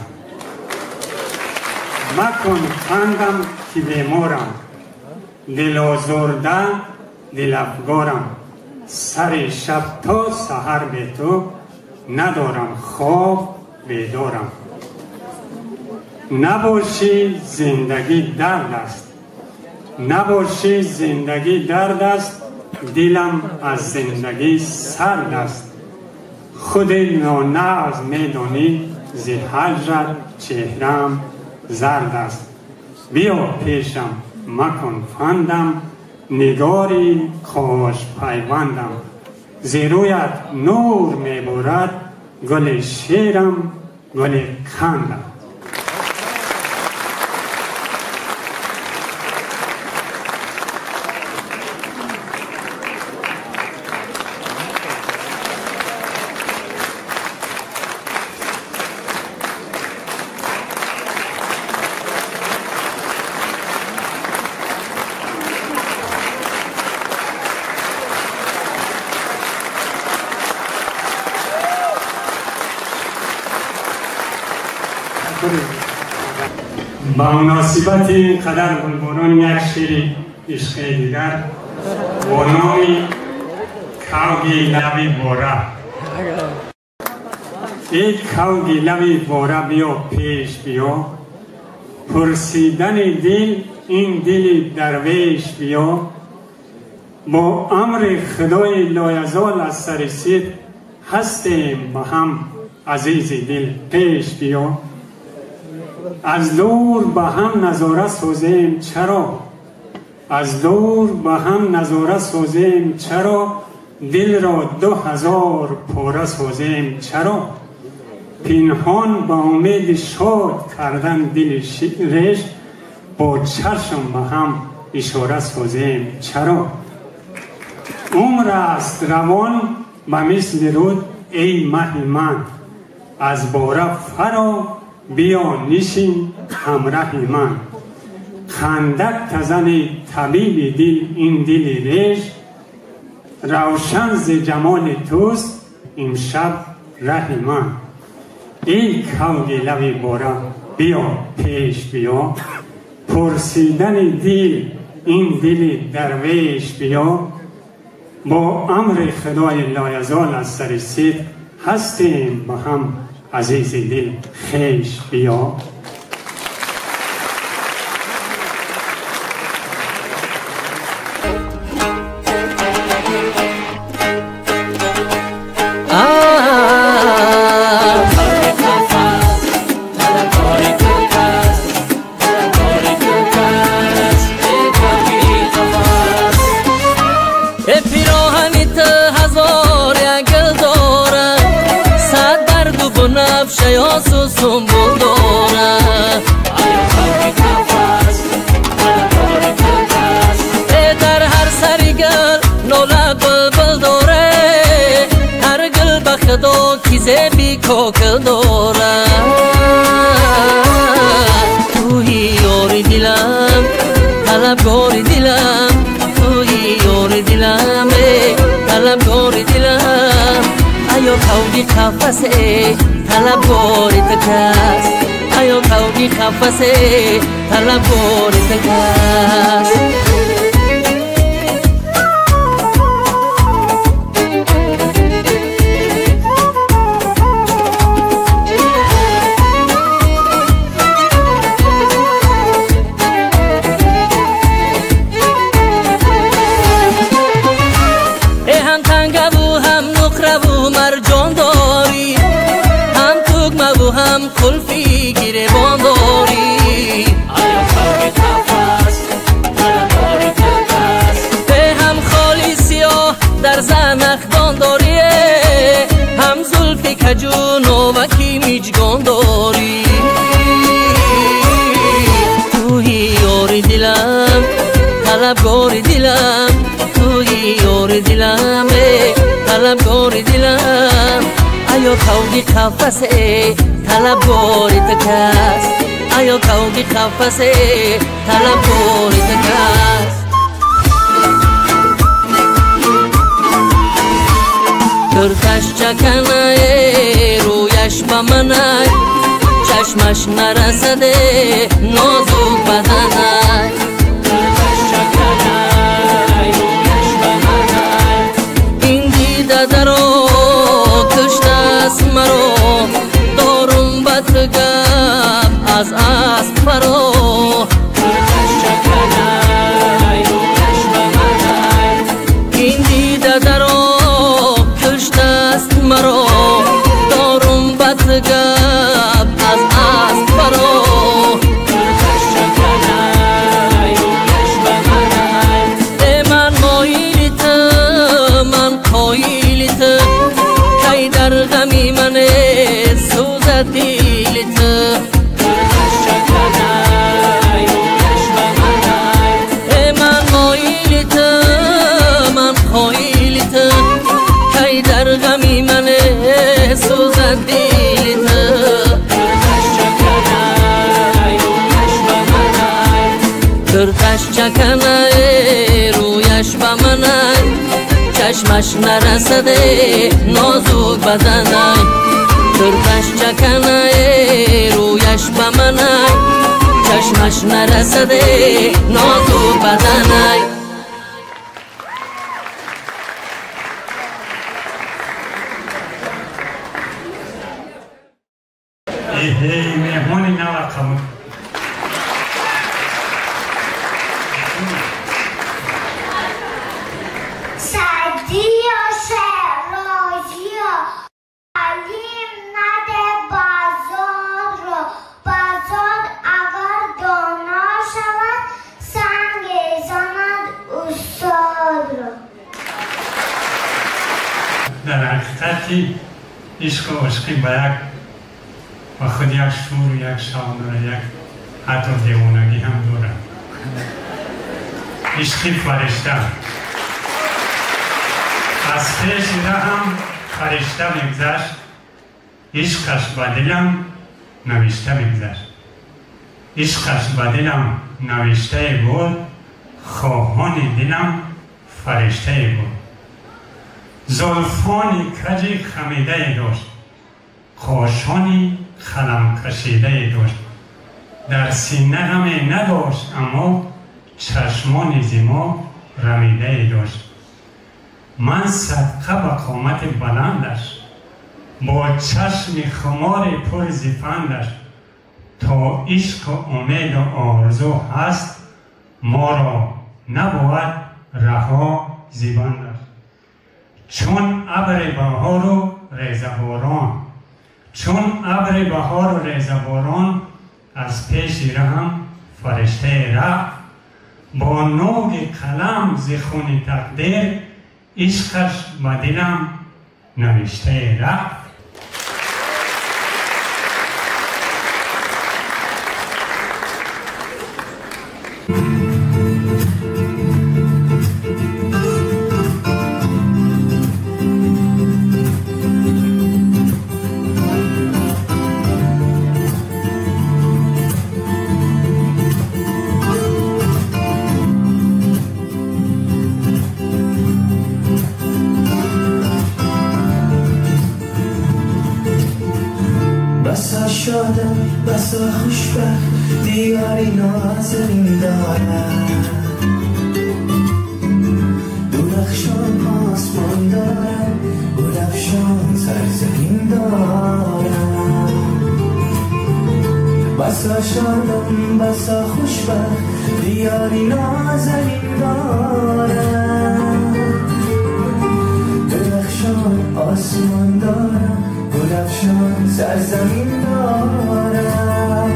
Макун фандам ки беморам, дилозурда дилафгорам. Сари шаб то саҳар бе ту надорам хоб, бедорам. Набошӣ зиндагӣ дард аст, набошӣ зиндагӣ дард аст, дилам аз зиндагӣ сард аст. Худи нонағз медонӣ зи ҳаҷрат чеҳраам зард аст. Биё пешам макун фандам, нигори хош пайвандам. Зерӯят нур меборад гули шерам, гули хандам. Ба муносибати ин қадар гулборон як шеъри ишқии дигар бо номи кавги лаби бора. Эй кавги лаби бора, биё пеш биё, пурсидани дил ин дили дарвеш биё. Бо амри худои лоязол аз сари сидқ ҳастем ба ҳам азизи дил пеш биё. Аз дур ба ҳам назора созем чаро, аз дур ба ҳам назора созем чаро, дилро 2000 пора созем чаро. Пинҳон ба умеди шод кардан дили реш, бо чашм ба ҳам ишора созем чаро. Умр аст равон ба мисли руд эй маҳи ман, аз бора фаро биё нишин ҳамраҳи ман. Хандак тазани табиби дил ин дили реш, равшан зи ҷамоли туст имшаб раҳи ман. Эй кавги лаби бора, биё пеш биё, пурсидани дил ин дили дарвеш биё. Бо амри худои лоязол аз сари сидқ ҳастем ба ҳам азизи дил хеш биё. Зеби кокил дорад, туи ёри дилам, талабгори дилам, туи ёри дилам, талабгори дилам. Аё кавги қафасе, талабгори ту кас, аё кавги қафасе, талабгори ту кас. Қулфи гиребон дорӣ, аё кавги қафас, талабгори ту кас. Ҳам холи сиёҳ дар занахдон дорӣ, ҳам зулфи каҷу новаки миҷгон дорӣ. Туи ёри дилам, талабгори дилам, туи ёри дилам, талабгори дилам аё кавги қафасе талабгори ту кас аё кавги қафасе талабгори ту кас Курташ чаканае рӯяш ба манай чашмаш нарасаде нозук баданай Курташ чаканай рӯяш ба манай ин дида даро куштаст маро дорум ба ту гап аз асп фаро Курташ чаканай рӯяш ба манай ин дида даро куштаст маро дорум ба ту гап аз асп фаро Курташ чаканай рӯяш ба манай э ман моили ту ман қоили ту кай дар ғами мане сӯзад дили ту Курташ чаканай рӯяш ба манай э ман моили ту ман қоили ту кай дар ғами мане сӯзад дили ту Курташ чаканай рӯяш ба манай Курташ чаканай рӯяш ба манай чашмаш нарасаде нозук баданай Курташ чаканай рӯяш ба манай чашмаш нарасаде нозук баданай меҳмони нава қабул Садиё шерозиё алим наде базорро базор агар доно шавад санге занад устодро. Дар ҳақиқати ишқу ошқӣ ба як ба худ як шӯру як шавқ дорад, як ҳатто девонагӣ ҳам дорад. Ишқи фаришта аз пеши раҳам фаришта мегузашт, ишқаш ба дилам навишта мегузашт. Ишқаш ба дилам навиштае буд, хоҳони дилам фариштае буд. Зулфони каҷи хамидае дошт, қошони қаламкашидае дошт. Дар сина ғаме надошт, аммо чашмони зимо рамидае дошт. Ман садқа ба қомати баландаш, бо чашми хумори пур зифандаш, то ишқу умеду орзу ҳаст, моро набовад раҳо зибандаш. Чун абри баҳору резаборон, чун абри баҳору резаборон, аз пеши раҳам фариштае рафт, бо нӯги қалам зи хуни тақдир, ишқаш ба дилам навиштае рафт. بسا شادم بسا خوشبخت دیاری نازنین دارم، درخشان آسمان دارم، گلفشان سرزمین دارم. بسا شادم بسا خوشبخت دیاری نازنین دارم، درخشان آسمان دارم، گلفشان سرزمین دارم.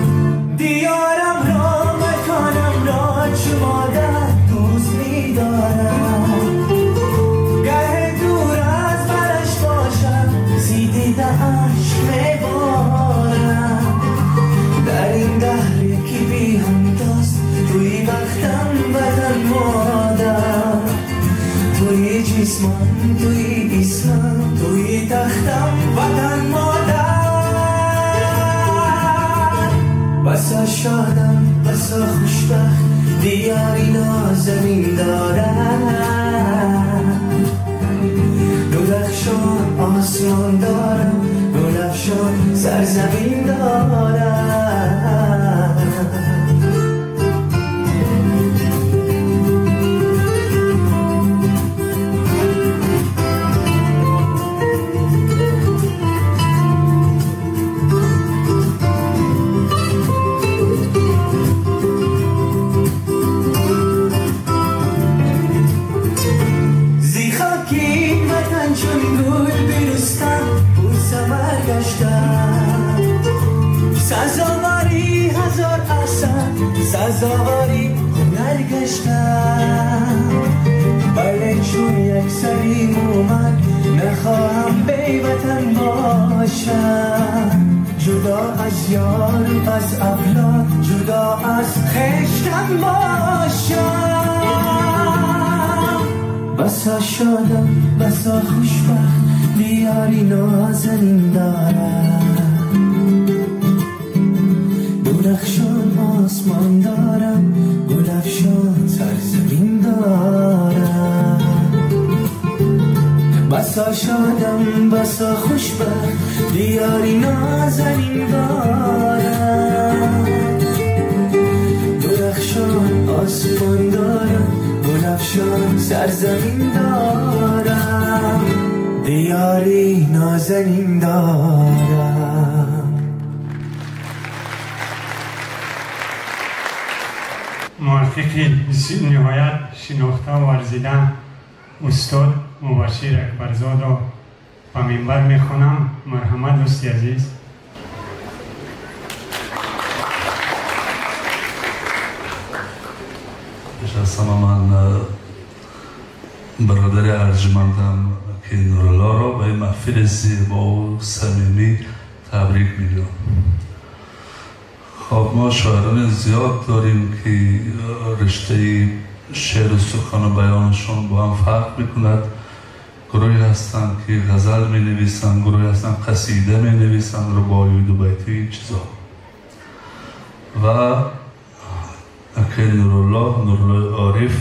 دیارم را مکانم را چو مادر دوست می‌دارم، گه دور از برش باشم زی دیده اشک می‌بارم. در این دهری که بی همتاست توی بختم وطن مادر، توی جسمم توی اسمم توی تختم وطن مادر بسا شادم بسا خوشبخت دیاری نازنین دارم درخشان آسمان دارم گلفشان سرزمین دارم سزاواری هزار اثر سزاواری هنر گشتم بله چون یک سری اومد نخواهم بی وطن باشم جدا از یار از اولاد جدا از خویشتن باشم بسا شادم بسا خوشبخت دیاری نازنین دارم درخشان آسمان دارم گلفشان سرزمین دارم بسا شادم بسا خوشبخت دیاری نازنین دارم درخشان آسمان دارم گلفشان سرزمین دارم دیاری نازنین دارم. موفقی نهایت شناخته و ورزیده استاد مبشیر اکبرزاد را به منبر میخوانم. مرحمت دوستی عزیز. پیش از همه من برادر ارجمندم که نورالله را به محفل زیبا و صمیمی تبریک میگم. خب ما شاعران زیاد داریم که رشته شعر و سخن و بیانشان با هم فرق میکند. گروهی هستند که غزل می نویسند، گروهی هستند قصیده می نویسند، رباعی و دو بیتی این چیزا. و اکه نورالله، نورالله عارف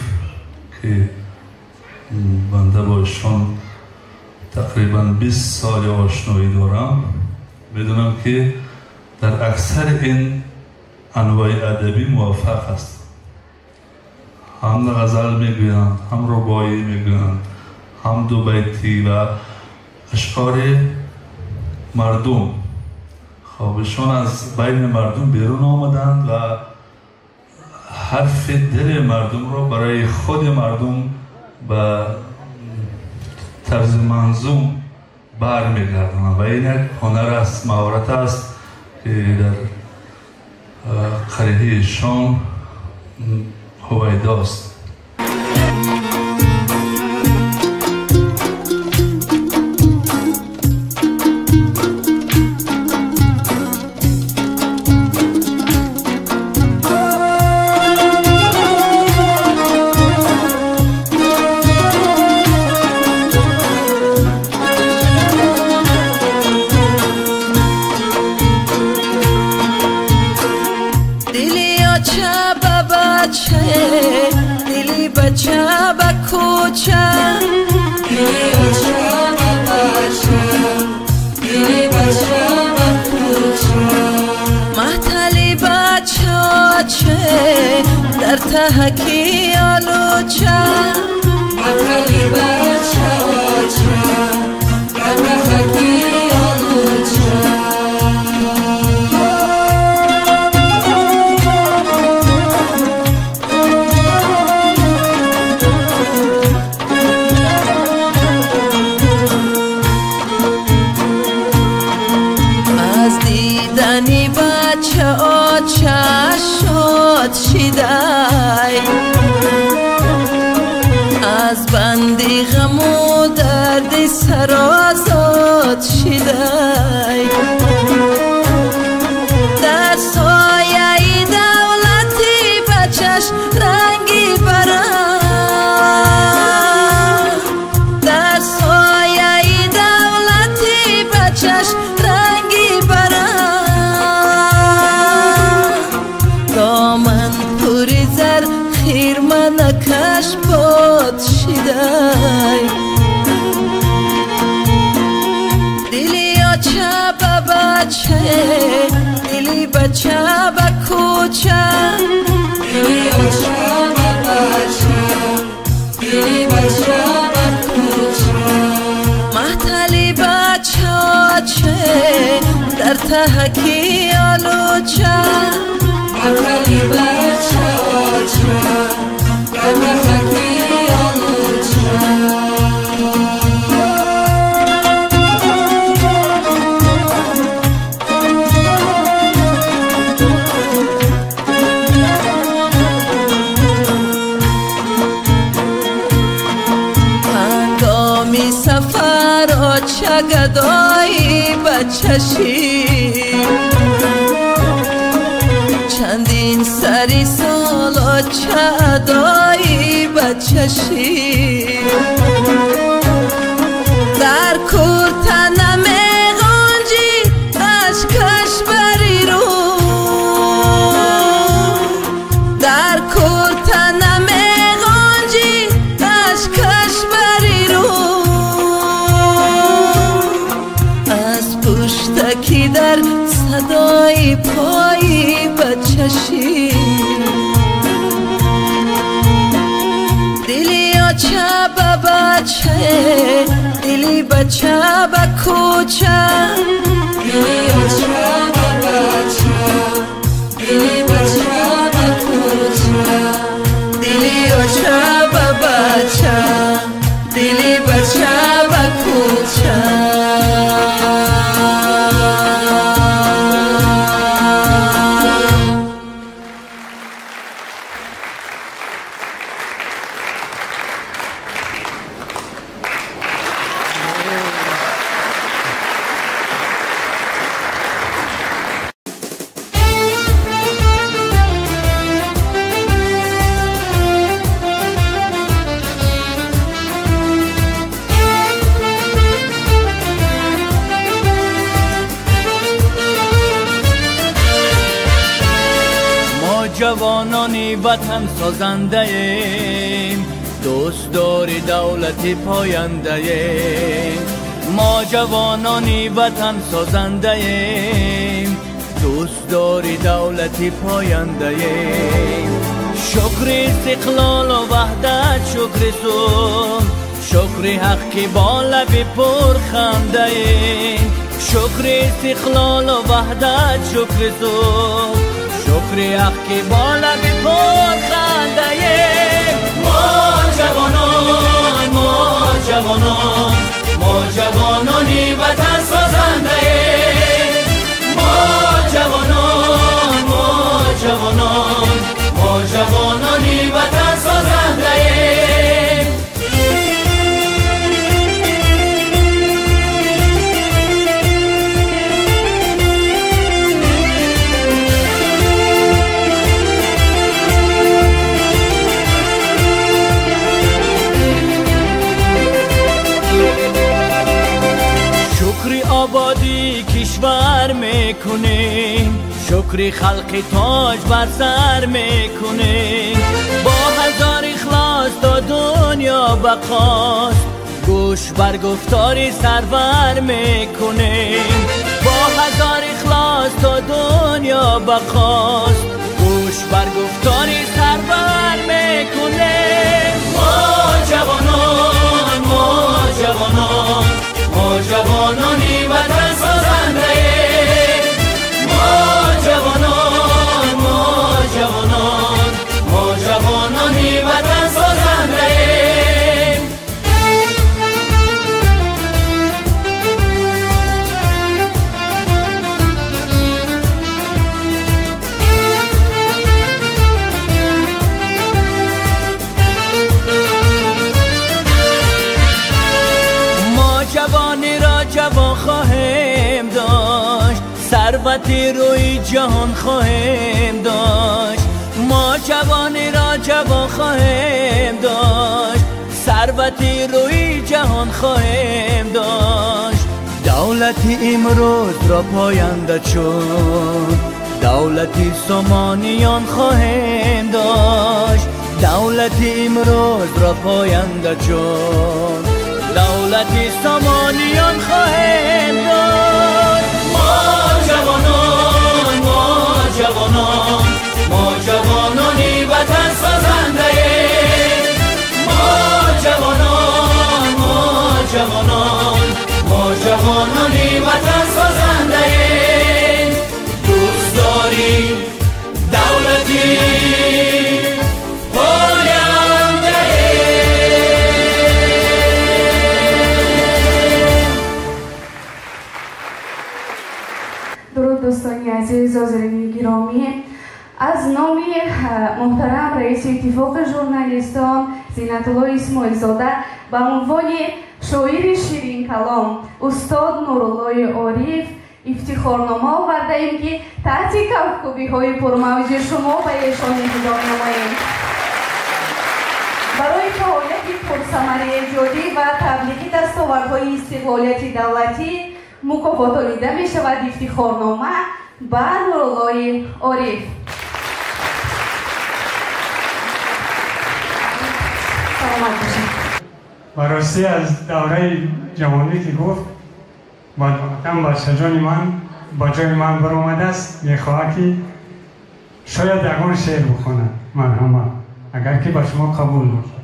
که بنده با ایشان تقریبا 20 سال آشنایی دارم، میدونم که در اکثر این انواع ادبی موفق است. هم غزل میگویند، هم رباعی میگویند، هم دو بیتی و اشعار مردم. خوابشان از بین مردم بیرون آمدند و حرف دل مردم را برای خود مردم به طرز منظوم برمیگردانند و این یک هنر است، مهارت است که در قریه شام هویداست. در تهکی آلوچه مطلی بچه آچه در تهکی آلوچه. از دیدنی بچه آچه شد شیدای از بندی غم و درد سر آزاد شیدای در سایه دولتی بچش رنگی برم бача ба кӯча, дили оча ба бача, дили бача ба кӯча. Маҳтали бача оча дар таҳаки олуча, маҳтали бача оча дар таҳаки олуча. Гадои бачашӣ чандин сари сол оча адои бачашӣ дар курта намеғунҷӣ ашкаш бари рӯ, дар курта намеғунҷӣ ашкаш бари рӯ. Пуштаки дар садои пои бачашӣ дили оча ба бача, дили бача ба кӯча, дили оча ба бача, дили бача ба кӯча, дили оча ба бача, дили бача ба кӯча. Ҷавонони ватан созандаем, дӯстдори давлати пояндаем. Мо ҷавонони ватан созандаем, дӯстдори давлати пояндаем. Шукри истиқлолу ваҳдат, шукри сулҳ, шукри ҳақ ки бо лаби пурхандаем. Шукри истиқлолу ваҳдат, шукри сулҳ, шукри ҳақ ки бо лаби пурхандаем. Мо ҷавонон, мо ҷавонон, мо ҷавонони ватан созандаем. Мо ҷавонон, мо ҷавонон, мо ҷавонони ватан созандаем. Шукри ободии кишвар мекунем, шукри халқи тоҷ бар сар мекунем. Бо ҳазор ихлос то дунё бақост, гӯш бар гуфтори сарвар мекунем. Бо ҳазор ихлос то дунё бақост, гӯш бар гуфтори сарвар мекунем. Мо ҷавонон, мо ҷавонон, мо ҷавонони ватан созандаем. Мо ҷавонон, мо ҷавонон, мо ҷавонони ватан созандаем. Ҷавон хоҳем дошт, ثروتی روی جهان خواهیم داشت. ما جوانی را جوان خواهیم داشت، ثروتی روی جهان خواهیم داشت. دولتی امروز را پاینده چون دولتی سامانیان خواهیم داشت. دولتی امروز را پاینده چون دولتی سامانیان خواهیم داشت. ما جوانان، ما Азиз, ҳозирини гиромӣ, аз номи муҳтарам раиси Иттифоқи журналистон Зинатулло Исмоилзода ба унвони шоири ширинкалом устод Нуруллои Ориф ифтихорнома овардаем, ки таҳти кафкӯбиҳои пурмавҷи шумо ба эшон иҳдо менамоем. Барои фаъолияти пурсамари эҷодӣ ва таблиғи дастовардҳои истиқлолияти давлатӣ мукофотонида мешавад ифтихорнома ба Нуруллои Ориф. Саломат бошед. Ва ростӣ аз давраи ҷавонӣ ки гуфт, бадбахтан бачаҷони ман ба ҷои ман баромадааст, мехоҳад ки шояд ягон шеър бихонад. Марҳамат, агар ки ба шумо қабул бошад.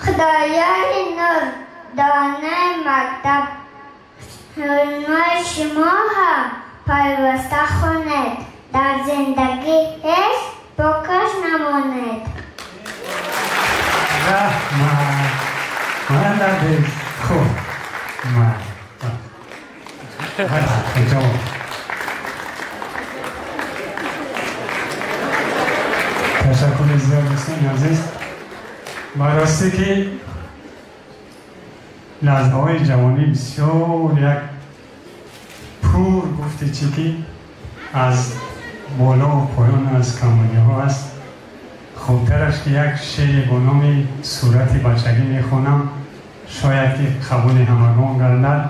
Худоёни нур, донаи мактаб, ҳурмои шумо ҳам пайваста хонед, дар зиндагӣ ҳеҷ бокаш намонед. Раҳмат, молодец. Хуб, ҷавоб. Ташаккури зиёд, дӯстони азиз. Ба ростӣ ки лаҳзаҳои ҷавонӣ бисёр як пур гуфти чӣ ки аз болову поён, аз камбудиҳо аст. Хубтараш ки як шеъре бо номи сурати бачагӣ мехонам, шояд ки қабули ҳамагон гардад.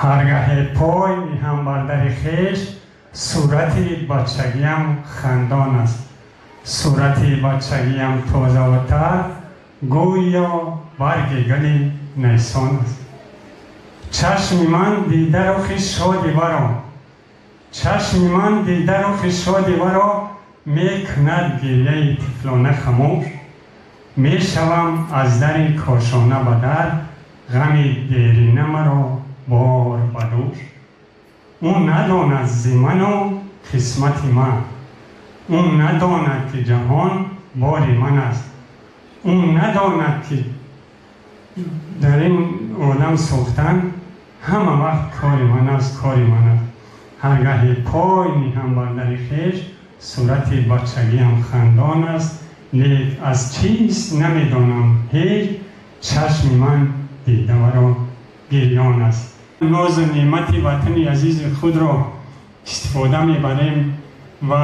Ҳаргаҳе пой ниҳам бар дари хеш, сурати бачагиам хандон аст. Сурати бачагиам тозаву тар, гӯё барги гули найсон аст. Чашми ман дида рухи шоди варо, чашми ман дида рухи шоди варо мекунад гирьяи тифлона хамӯш. Мешавам аз дари кошона ба дар, ғами дерина маро бор ба дӯш. Ӯ надонад зи ману қисмати ман, ӯ надонад ки ҷаҳон бори ман аст, ӯ надонад ки дар ин олам сӯхтан ҳама вақт кори ман аст, кори ман аст. Ҳаргаҳе пой ниҳам бар дари хеш, сурати бачагиам хандон аст. Лек аз чист намедонам ҳеҷ, чашми ман дида варо гирён аст. Нозу неъмати ватани азизи худро истифода мебарем ва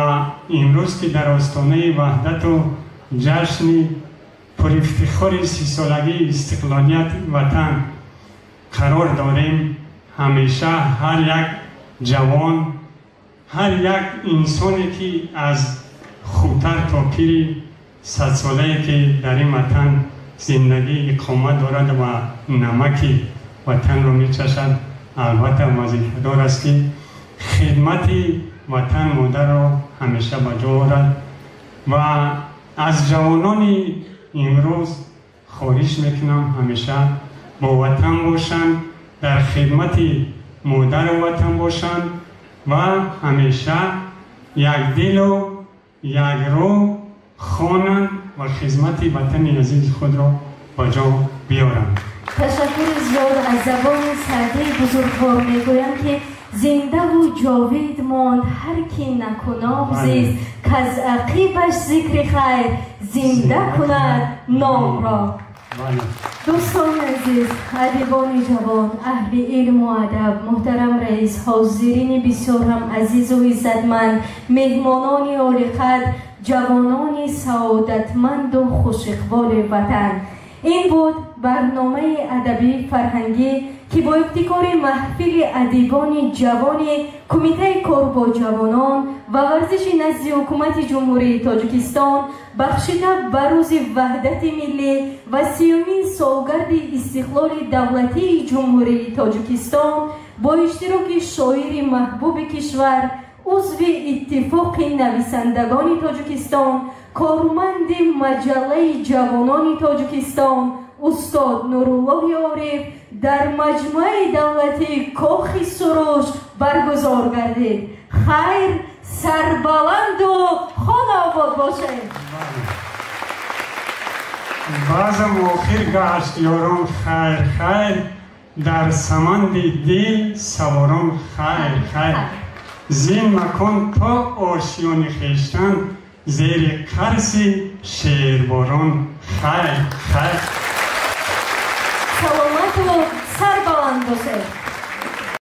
имрӯз ки дар остонаи ваҳдату ҷашни пурифтихори 30-солагии истиқлолияти ватан қарор дорем, ҳамеша ҳар як ҷавон, ҳар як инсоне ки аз худтар то пири 100-солае ки дар ин ватан зиндагӣ иқомат дорад ва намаки ватанро мечашад, албатта вазифадор аст ки хидмати ватан модарро ҳамеша ба ҷо орад. Ва аз ҷавонони имрӯз хоҳиш мекунам ҳамеша бо ватан бошанд, дар хидмати модару ватан бошанд ва ҳамеша якдилу якрӯ хонанд ва хизмати ватани азизи худро ба ҷо биёранд. Ташаккури зиёд. Аз забони Саъдии бузургвор мегӯям ки зиндаву ҷовид монд ҳар ки накуноб зист, каз ақибаш зикри хайр зинда кунад номро. Дӯстони азиз, адибони ҷавон, аҳли илму адаб, муҳтарам раис, ҳозирини бисёр ҳам азизу иззатманд, меҳмонони олиқадр, ҷавонони саодатманду хушиқболи ватан, ин буд барномаи адабии фарҳангӣ ки бо ибтикори маҳфили адибони ҷавони Кумитаи кор бо ҷавонон ва варзиши назди Ҳукумати Ҷумҳурии Тоҷикистон бахшида ба рӯзи ваҳдати миллӣ ва 30-умин солгарди истиқлоли давлатии Ҷумҳурии Тоҷикистон бо иштироки шоири маҳбуби кишвар, узви Иттифоқи нависандагони Тоҷикистон, корманди маҷаллаи ҷавонони Тоҷикистон устод Нуруллоҳи Ориф дар маҷмӯаи давлатии Кохи Суруш баргузор гардид. Хайр, сарбаланду хонаобод бошед. Баъзам охир гашт ёрон хайр хайр, Дар саманди дил саворон хайр хайр. Зин макон то ошиёни хештан, зери қарси шерборон хайр хайр. Саломату сар